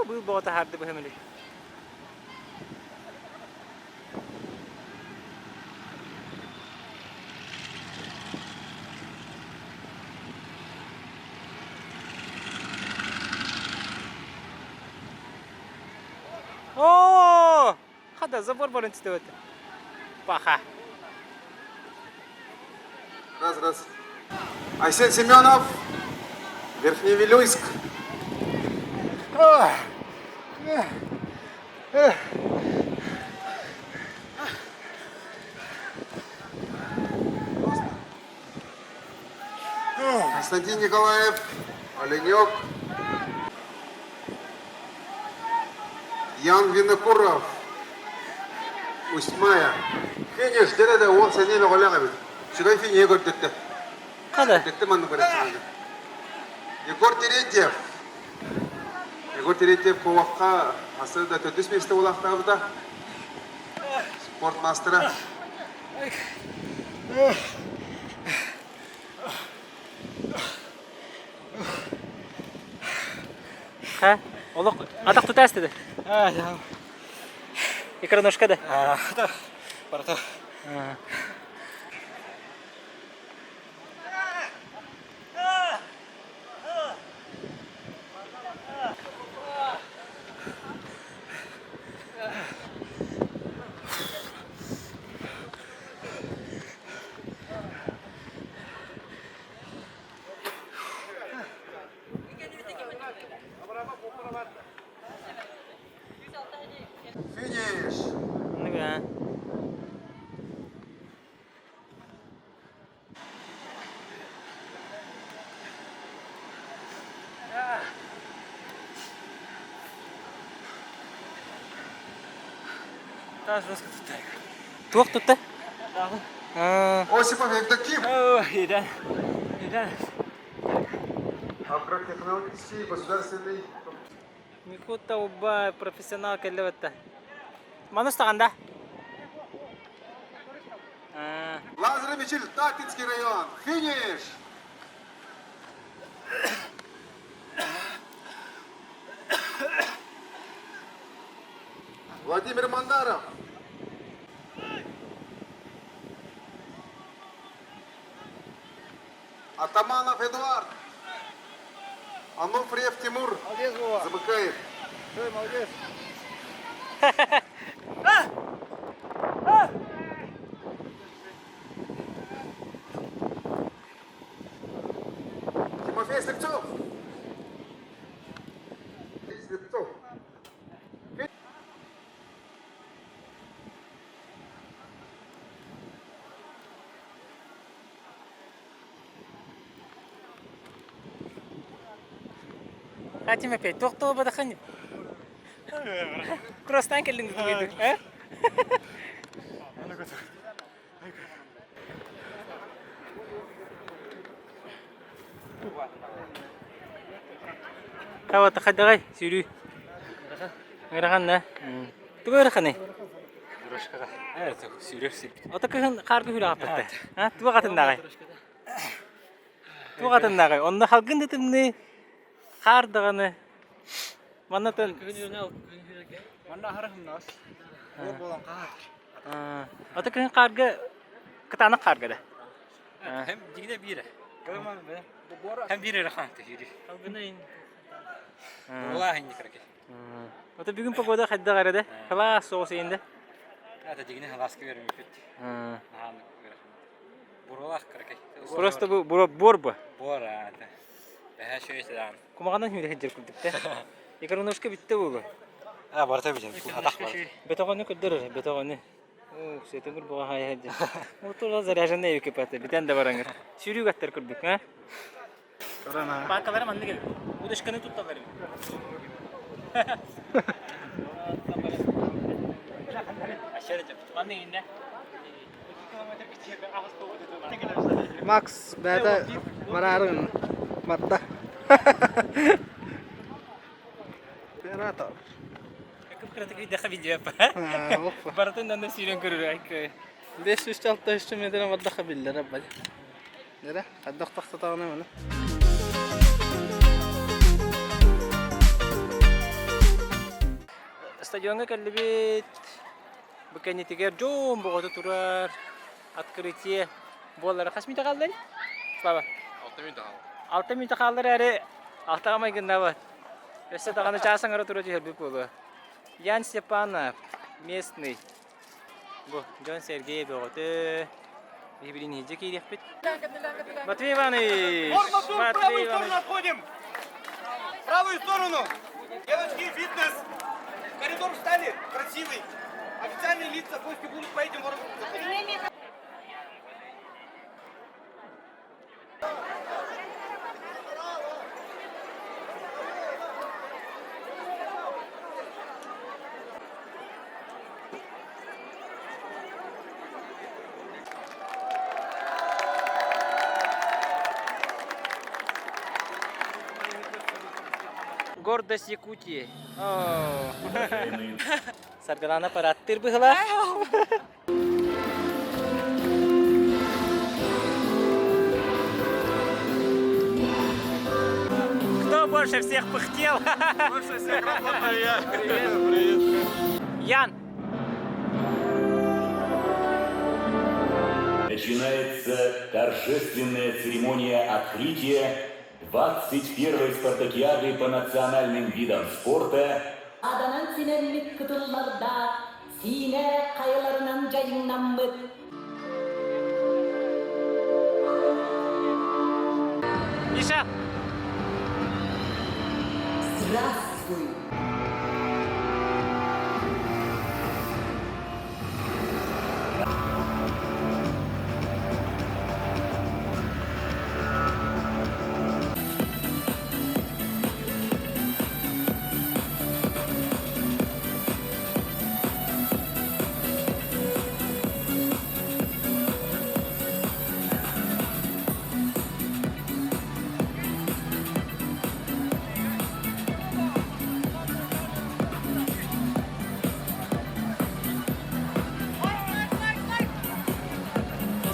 Быыл боҕото харды быһымылы. О! Хада забор барын түстөбөт. Паха. Раз, раз. Айсен Семенов, Верхневилюйск. Константин Николаев, Оленек, Ян Винокуров, Усть-Майя. Финиш, дьэ да уол сэниэ бөҕөлөөх эбит. Үчүгэй финиһи көрдөттө. Хада. Дэттэ маннык көрөччү. Егор Терентьев. Егор Терентьев куобахха асы да төрдүс миэстэ буолаахтаабыта. Спорт маастара. Ха, олох атах тутаас да? Икроножка да? Барата. Финиш! Ну-ка. Туох тутта? Осипов Евдоким! Ида. Ида. Агротехнологический государственный Микута убай профессионал кэллэбэтта. Манус таганда. Лазарев Мичил, Татинский район. Финиш! Владимир Мандаров. Атаманов Эдуард. Ануфриев Тимур. Молодец, Вова. Замыкает. Стой, молодец. Тимофей Слепцов. Слепцов. Хатим опять. Туох бадахын. Кросстан кэллиҥ дугуйдук, э? Хава тахадагай сүүрүү. Ыарахан да. Тугу ыараханый? Дорожкаҕа. Ээ, сүүрэр сирбит. Ото кыһын хаарга хүрэ ааппатта. А, туох атыннааҕай? Туох атыннааҕай? Онно халгын да тымныы, хаар даҕаны. Маннатын Манна аһара хымнаас. Буор буолан хаар. Ото кыһын хаарга кытаанах хаарга да. Hem дигине биирэ. Hem биир эрэ хаан тэһири. Буолаа инник раке. Ото бүгүн погода хайдах эрэ да? Кылаас соҕус иинде. Это дигине халаска бермеппит. Наһаан Буруолаах кыракай. Просто бу буор бу. Буор это. Бэһэ шөйсэдаан. Кумаҕанан хүрэ сылдьар курдук да. Икроножка бүттэ буолуо. А, барыта бүтэн. Атах бар. Бетоҕону көрдөр бетоҕону. Оо, сетөҥүр буға хайа сылдьар. Отула заряженный экипаты бүтэн да бараҥыр. Сүүрүүк аттар курдук, а? Баакалара маннык эбит. Удочканы тутталлар эбит. Маннык иннэ. Макс бэйэтэ бараарын барда. Оператор. Кып-кыратык видеоха видео Барытын онно сүүрэн көрөр 506 метрен бардаха биллэр аббай. Нere? Хайдах тахсатаҕына маны. Стадиоҥҥа кэллибит. Бу кэннитигэр дьон боҕото турар. Открытие буоллара хас мүнүүтэ хааллай? Слава. 6 мүнүүтэ хаалла. 6 мүнүүтэ хааллар эрээри алтаҕа майгыннаабат. Өссө даҕаны чаас аҥара тура түһэрбит буолуо. Ян Степанов, местный. Бу Дьон Сергей бөҕөтө. Биһи билин иһирдьэ киириэхпит. Матвей Иванович! Форма, Матвей правую Иванович! сторону отходим! Правую сторону! Девочки, фитнес! Коридор встали, красивый. Официальные лица, гости будут по этим воротам заходить. Гордость Якутии. Саргылана парадтыыр быһыылаах. Кто больше всех пыхтел? Больше всех работаю я. Привет. Привет. Ян. Начинается торжественная церемония открытия 21-й спартакиады по национальным видам спорта Аданан симэллит кытыллардаах, сиинэ хайаларынан дьайыҥнаммыт. Миша! Здравствуй!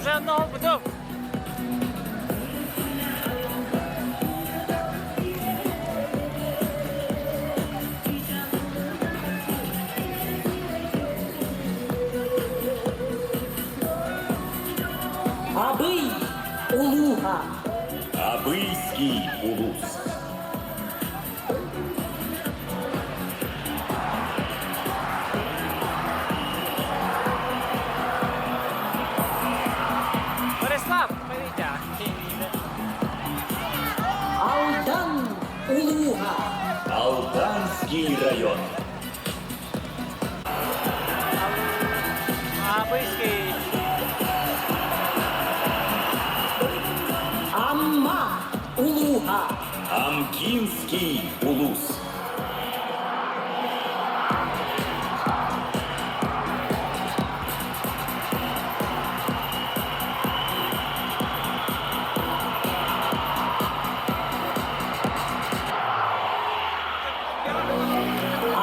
Уже одного потом. Абый улууһа. Абыйский улус. Борислав, Маритя. Алдан улууһа. Алданский район. Абыйский. Амма улууһа. Амкинский улус.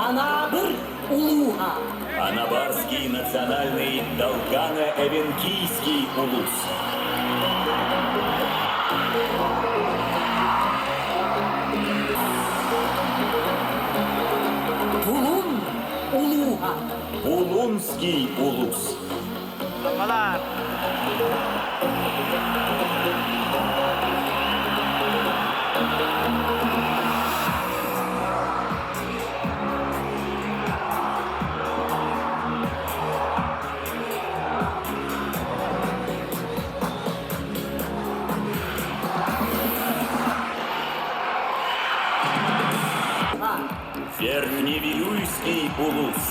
Анаабыр улууһа. Анабарский национальный Долгано-Эвенкийский улус. Булуҥ улууһа. Булунский улус. Аммалар. Верхневилюйский улус.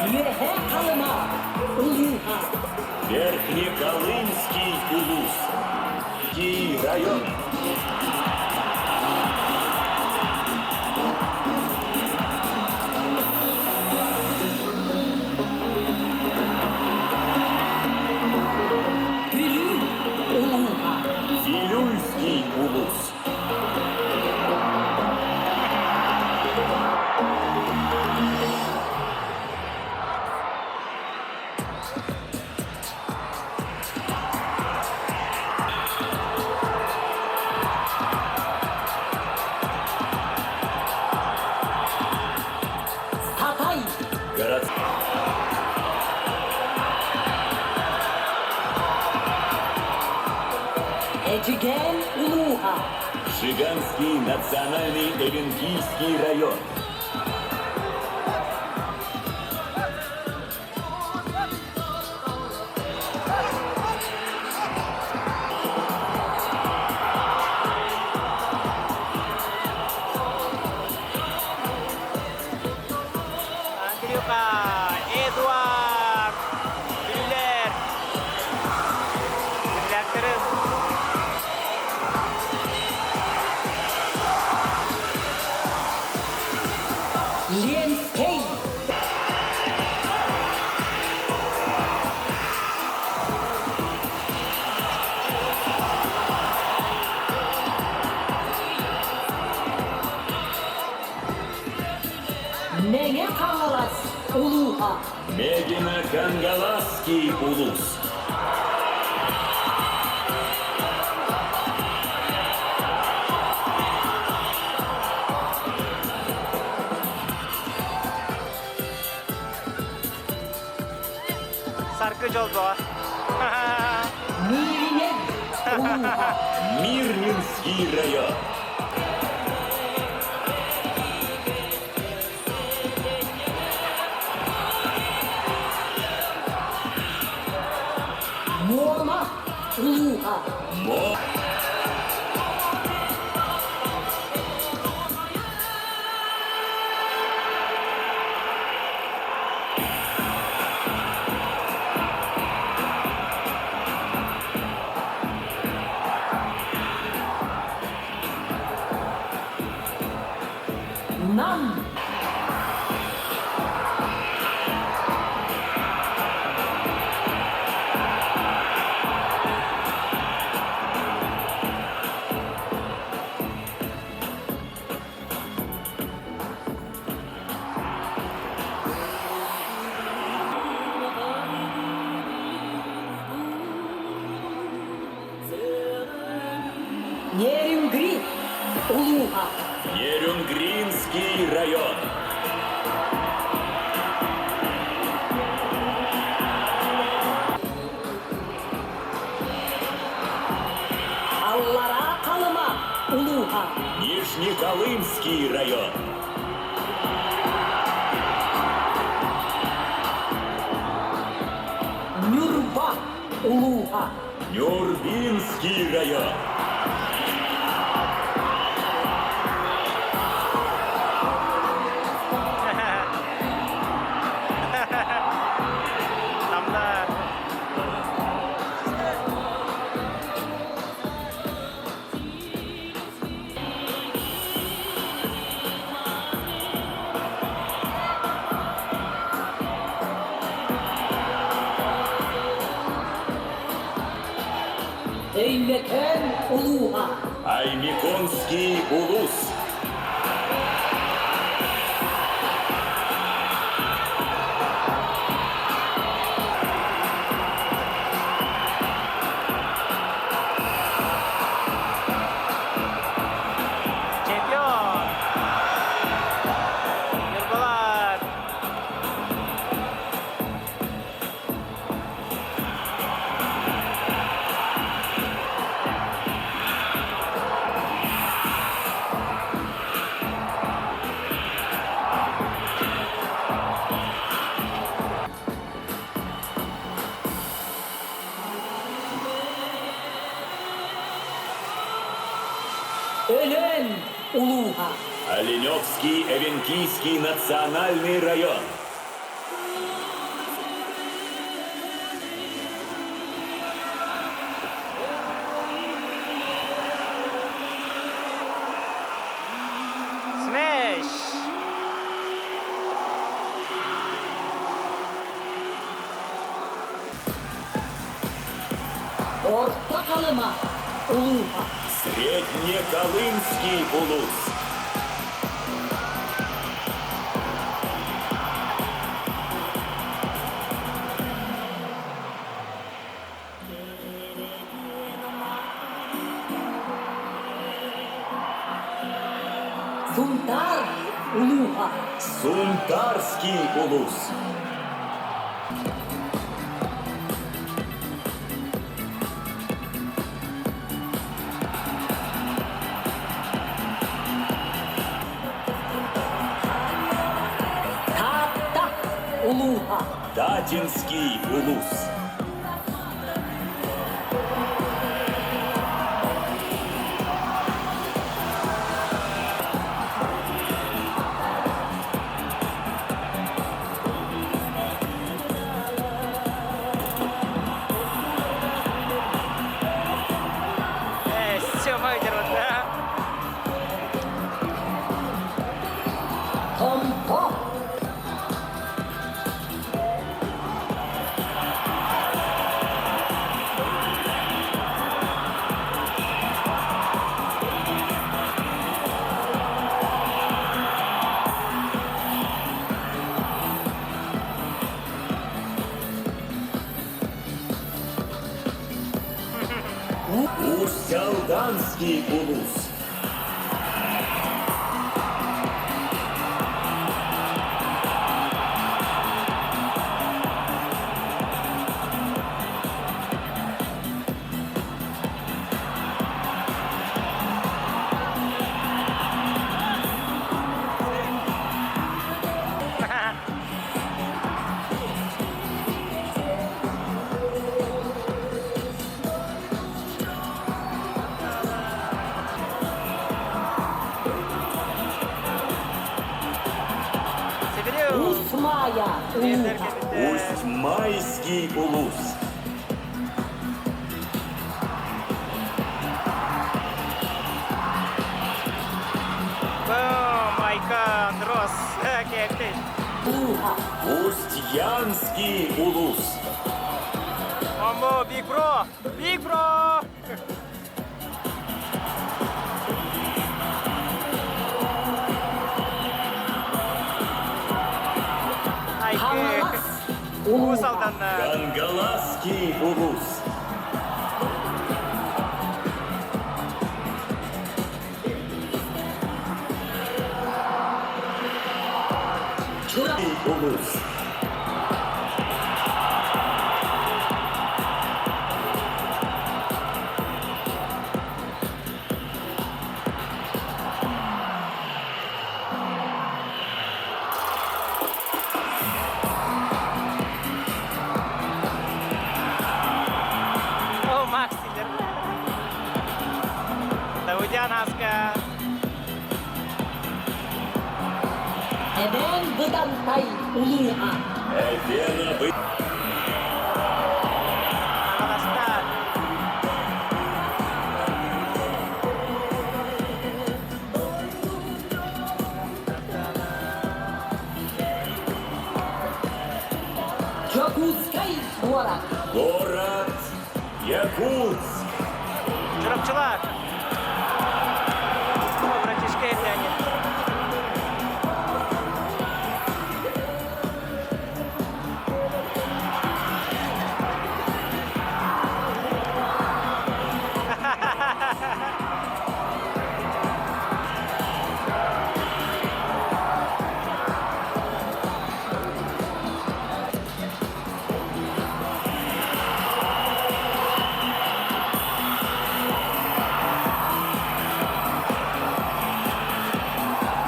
Үөһээ Халыма улууһа. Верхнеколымский улус. Кий район. Бүлүү улууһа. Вилюйский улус. Эдьигээн улууһа. Жиганский национальный Эвенкийский район. Андрюха, Эдуард, Бүлүүлэр, земляктарым. Ленскэй. Мэҥэ Хаҥалас улууһа. Мегино-Кангаласский улус. Саргы дьолбоҕо. Мииринэй улууһа. Мирнинский район. Муома улууһа. Мо Нам. Нерюнгри улууһа. Нерюнгринский район. Аллараа Халыма улууһа. Нижнеколымский район. Ньурба улууһа. Нюрбинский район. Намнар. Өймөкөөн улууһа. Аймиконский улус. Чемпион! Ньурбалар! Өлөөн улууһа. Оленевский Эвенкийский национальный район. Смеш! Орто Халыма улууһа. Среднеколымский улус. Сунтаар улууһа. Сунтарский улус. Калатинский улус. Сема да. Томпо. Усть-Алданский улус. Усть-Майя улууһа. Усть-Майский улус. Бум, Айкон, Рос, Кепти. Улууһа. Усть-Янский улус. Омбо, Биг Бро, Биг Бро! Хаҥалас Уус улууһа. Алданна. Кангаласский улус. Чурапчы Улус. О, Макс Сидер. Давыдян Аска. Эбээн Бытантай улууһа. Эвена Бы... Хаҥаластар. Дьокуускай куорат. Город Якутск. Чурапчылар. О, братишка Леонид.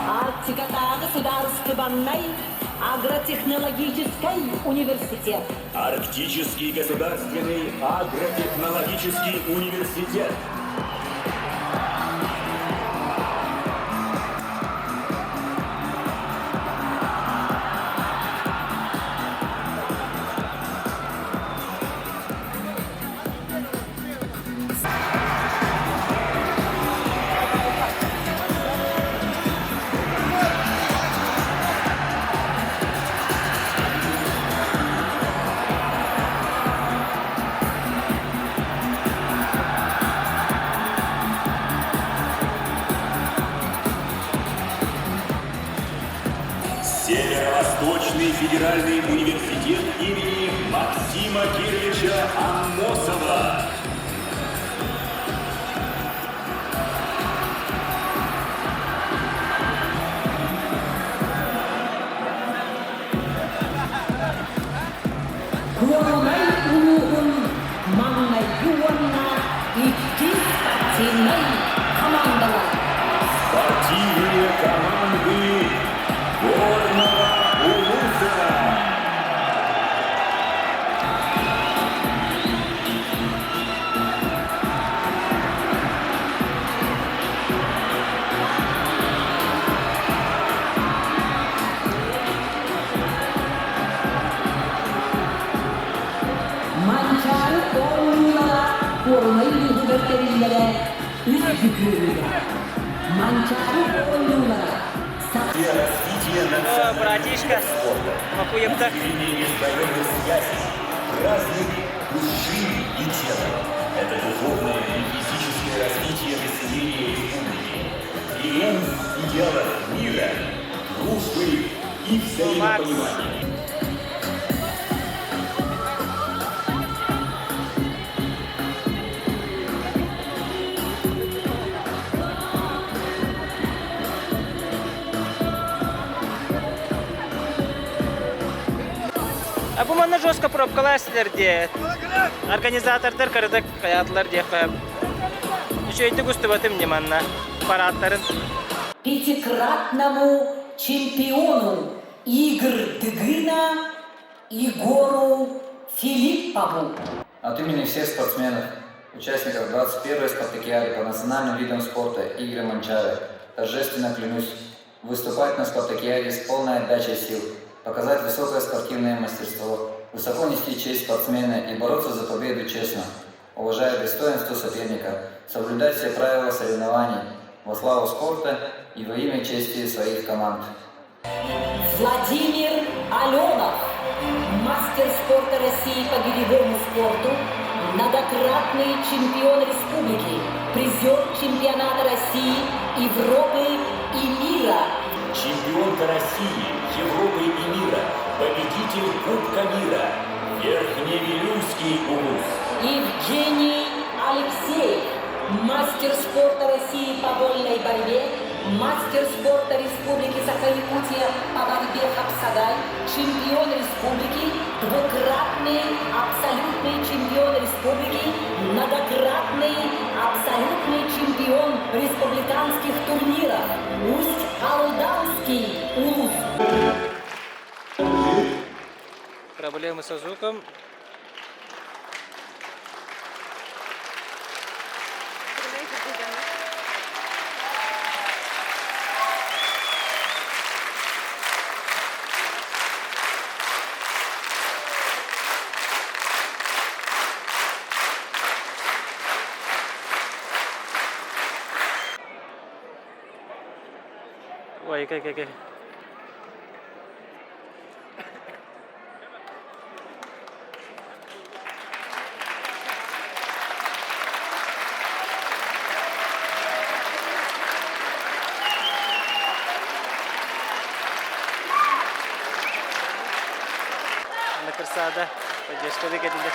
Арктикатааҕы судаарыстыбаннай агротехнологическай университет. Арктический государственный агротехнологический университет. Северо-Восточный федеральный университет имени Максима Кировича Аммосова. Куорунай улууһун маҥнайгы уонна иккис спортивнай хамаандалар. Спортивные команды Горного Улуса. Куорунай улууһугар тэриллэрэ үс бүкүөрүгэ. Манчаары оонньуулара О, братишка, Макуевтар. Праздник души и тела. Это духовное и физическое развитие населения республики. Триумф идеалов мира, дружбы и взаимопонимания. А бу манна жестко пробкалар силэр диэ. Организатордар кырдык хайаатылар диэххэ. Үчүгэйдик устубатым не манна парадтарын. Пятикратному чемпиону Игр Дыгына Егору Филиппову. От имени всех спортсменов, участников 21-й спартакиады по национальным видам спорта Игры Манчары, торжественно клянусь выступать на спартакиаде с полной отдачей сил, показать высокое спортивное мастерство, высоко нести честь спортсмена и бороться за победу честно, уважая достоинство соперника, соблюдать все правила соревнований во славу спорта и во имя чести своих команд. Владимир Аленов, мастер спорта России по гиревому спорту, многократный чемпион республики, призер чемпионата России, Европы и мира. Чемпионка России, Европы и мира, победитель Кубка мира, Верхневилюйский улус. Евгений Алексеев, мастер спорта России по вольной борьбе, мастер спорта Республики Саха-Якутия по борьбе Хапсагай, чемпион республики, двукратный абсолютный чемпион республики, многократный абсолютный чемпион республиканских турниров, Усть-Алданский улус. Проблемы со звуком. Ой, кай, кай, кай. Аны кырсаада поддержкада кэлилэр.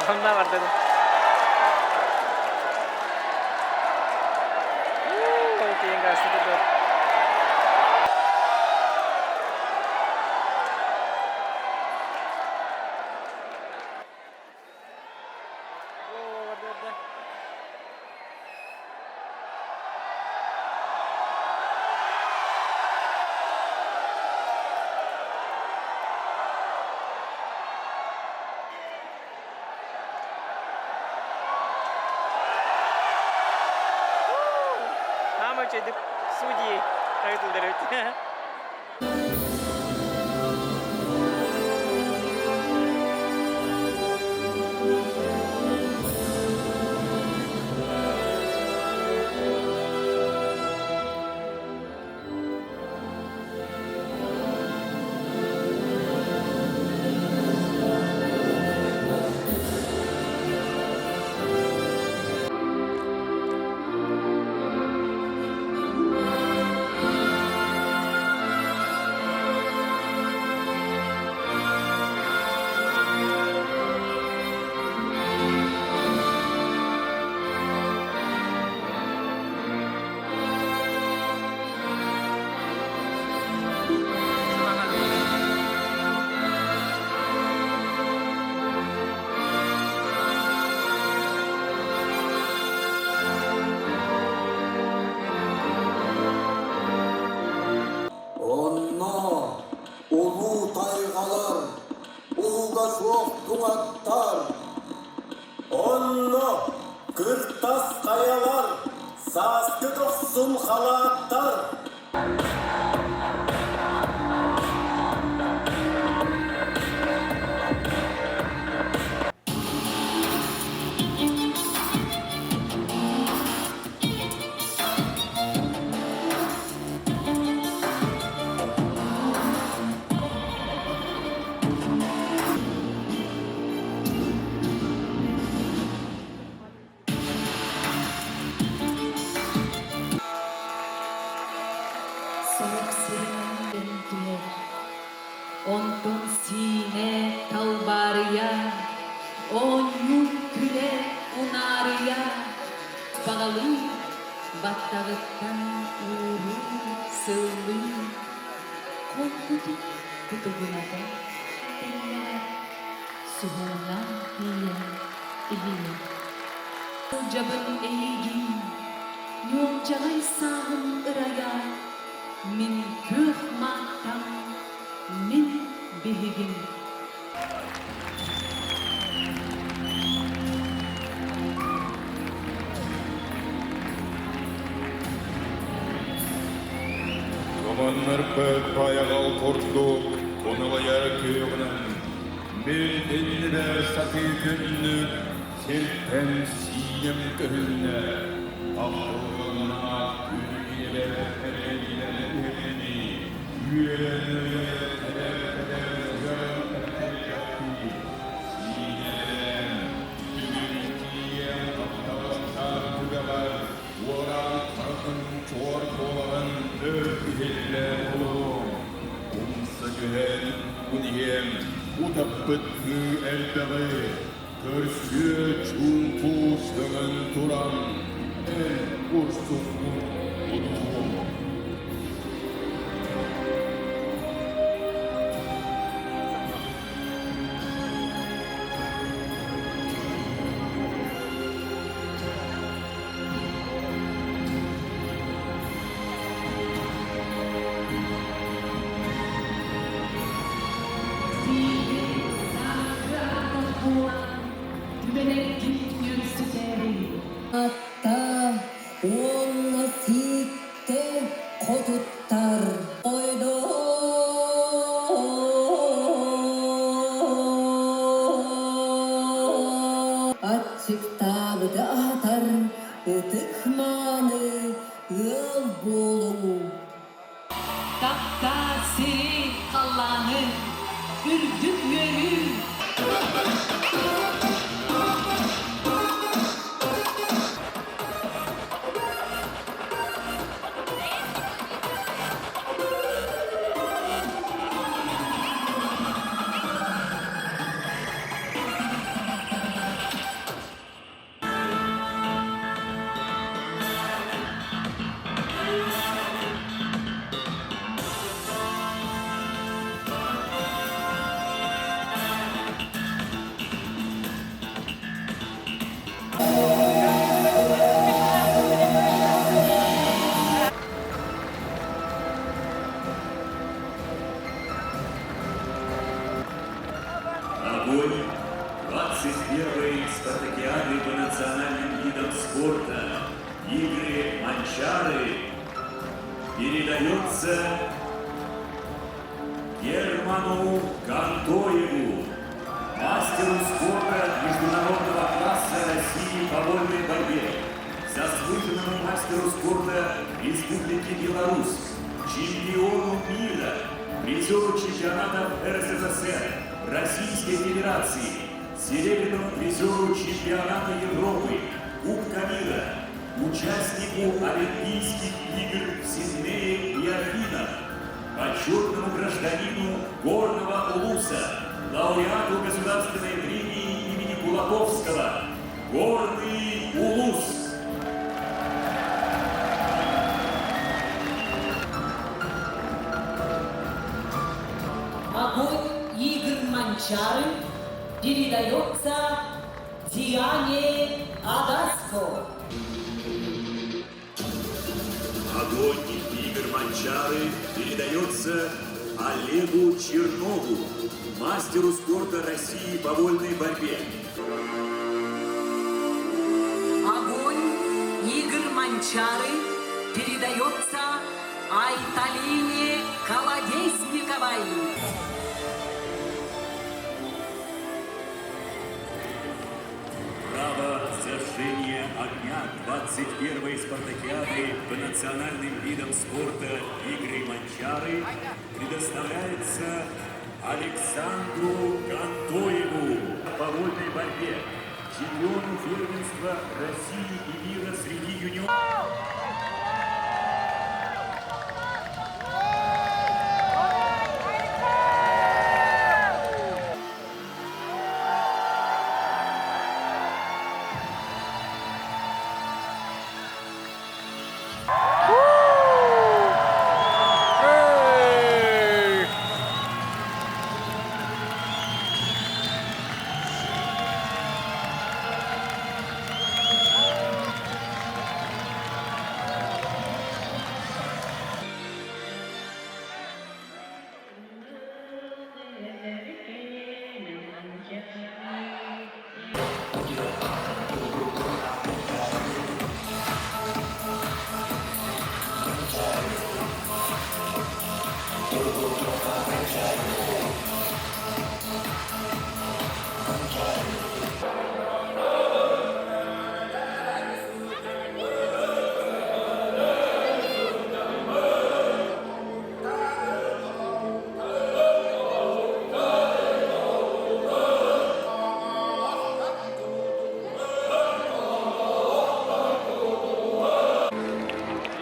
Онна барды. Кейин гасты турдар. Хаама үчүгэйдик судьи тагытылдар эбит. Онно улуу тайҕалар, ууга суох туҥаттар, Онно кыртас хайалар, сааскы дохсун халааттар. Сорох сиринэн түһэр, онтон сиинэ талбаарыйа, оонньуур күлэ унаарыйа, баҕалыы баттаҕыттан ууруу сыллыы, холкутук кутугуната тэллэҕэр суһаллаан тиийэн иһийэр. Сылдьабын эйигин, ньуолдьаҕай сааһым ырайа, мин күөх мааттан, мин биһигим. Туманнарбыт байҕал курдук куналайар күөҕүнэн мин иннибэр сатыы күннүк сиртэн сиинэм көһүннэ ахтылҕаннаах күн ийэбэр эрэллэр үһэни үөрэн Чуор буоларын өр иһиллээн олоруом, умса түһэн уун иһиэм, утаппыт ыы элбэҕи, көрсүө чуумпу сөҥөн туран, эн урсуҥҥун одуулуом. Атта уонна сииттэ хотуттар Аччыктаабыты аһатар ытык-мааны ыал буолуҥ. Таптаа сири, халлааны, үрдүк үөрүү! Огонь 21-й спартакиады по национальным видам спорта «Игры Манчары» передается Герману Гантоеву, мастеру спорта международного класса России по вольной борьбе, заслуженному мастеру спорта Республики Беларусь, чемпиону мира, призеру чемпионатов РСФСР, Российской Федерации, серебряному призеру чемпионата Европы, Кубка мира, участнику Олимпийских игр в Сиднее и Афинах, почетному гражданину Горного Улуса, лауреату Государственной премии имени Кулаковского, Горный Улус. Огонь игр Манчары передается Диане Адаско. Огонь игр Манчары передается Олегу Чернову, мастеру спорта России по вольной борьбе. Огонь игр Манчары передается Айталине Колодезниковой. Право зажжения огня 21-й спартакиады по национальным видам спорта игры Манчары предоставляется Александру Гантоеву по вольной борьбе, чемпиону первенства России и мира среди юниоров.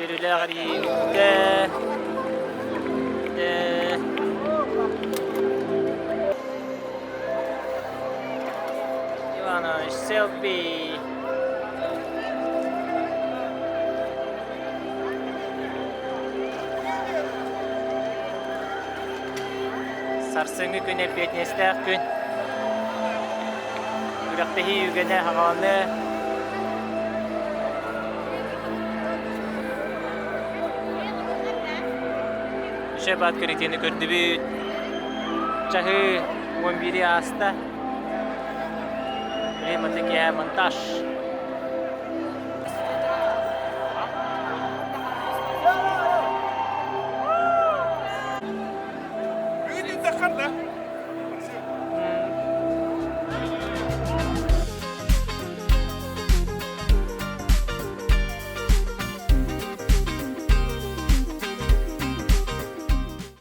Үөрүүлээх эрийии бүттэ. Бүттэ. Иванович, селфи. Сарсыҥҥы күн эппиэтинэстээх күн. Күрэхтэһии үгэнэ хаҕаланыа. Үчүгэй баат көрүтүөнү көрдүбүт. Чаһы 11 ааста. Время таки монтаж.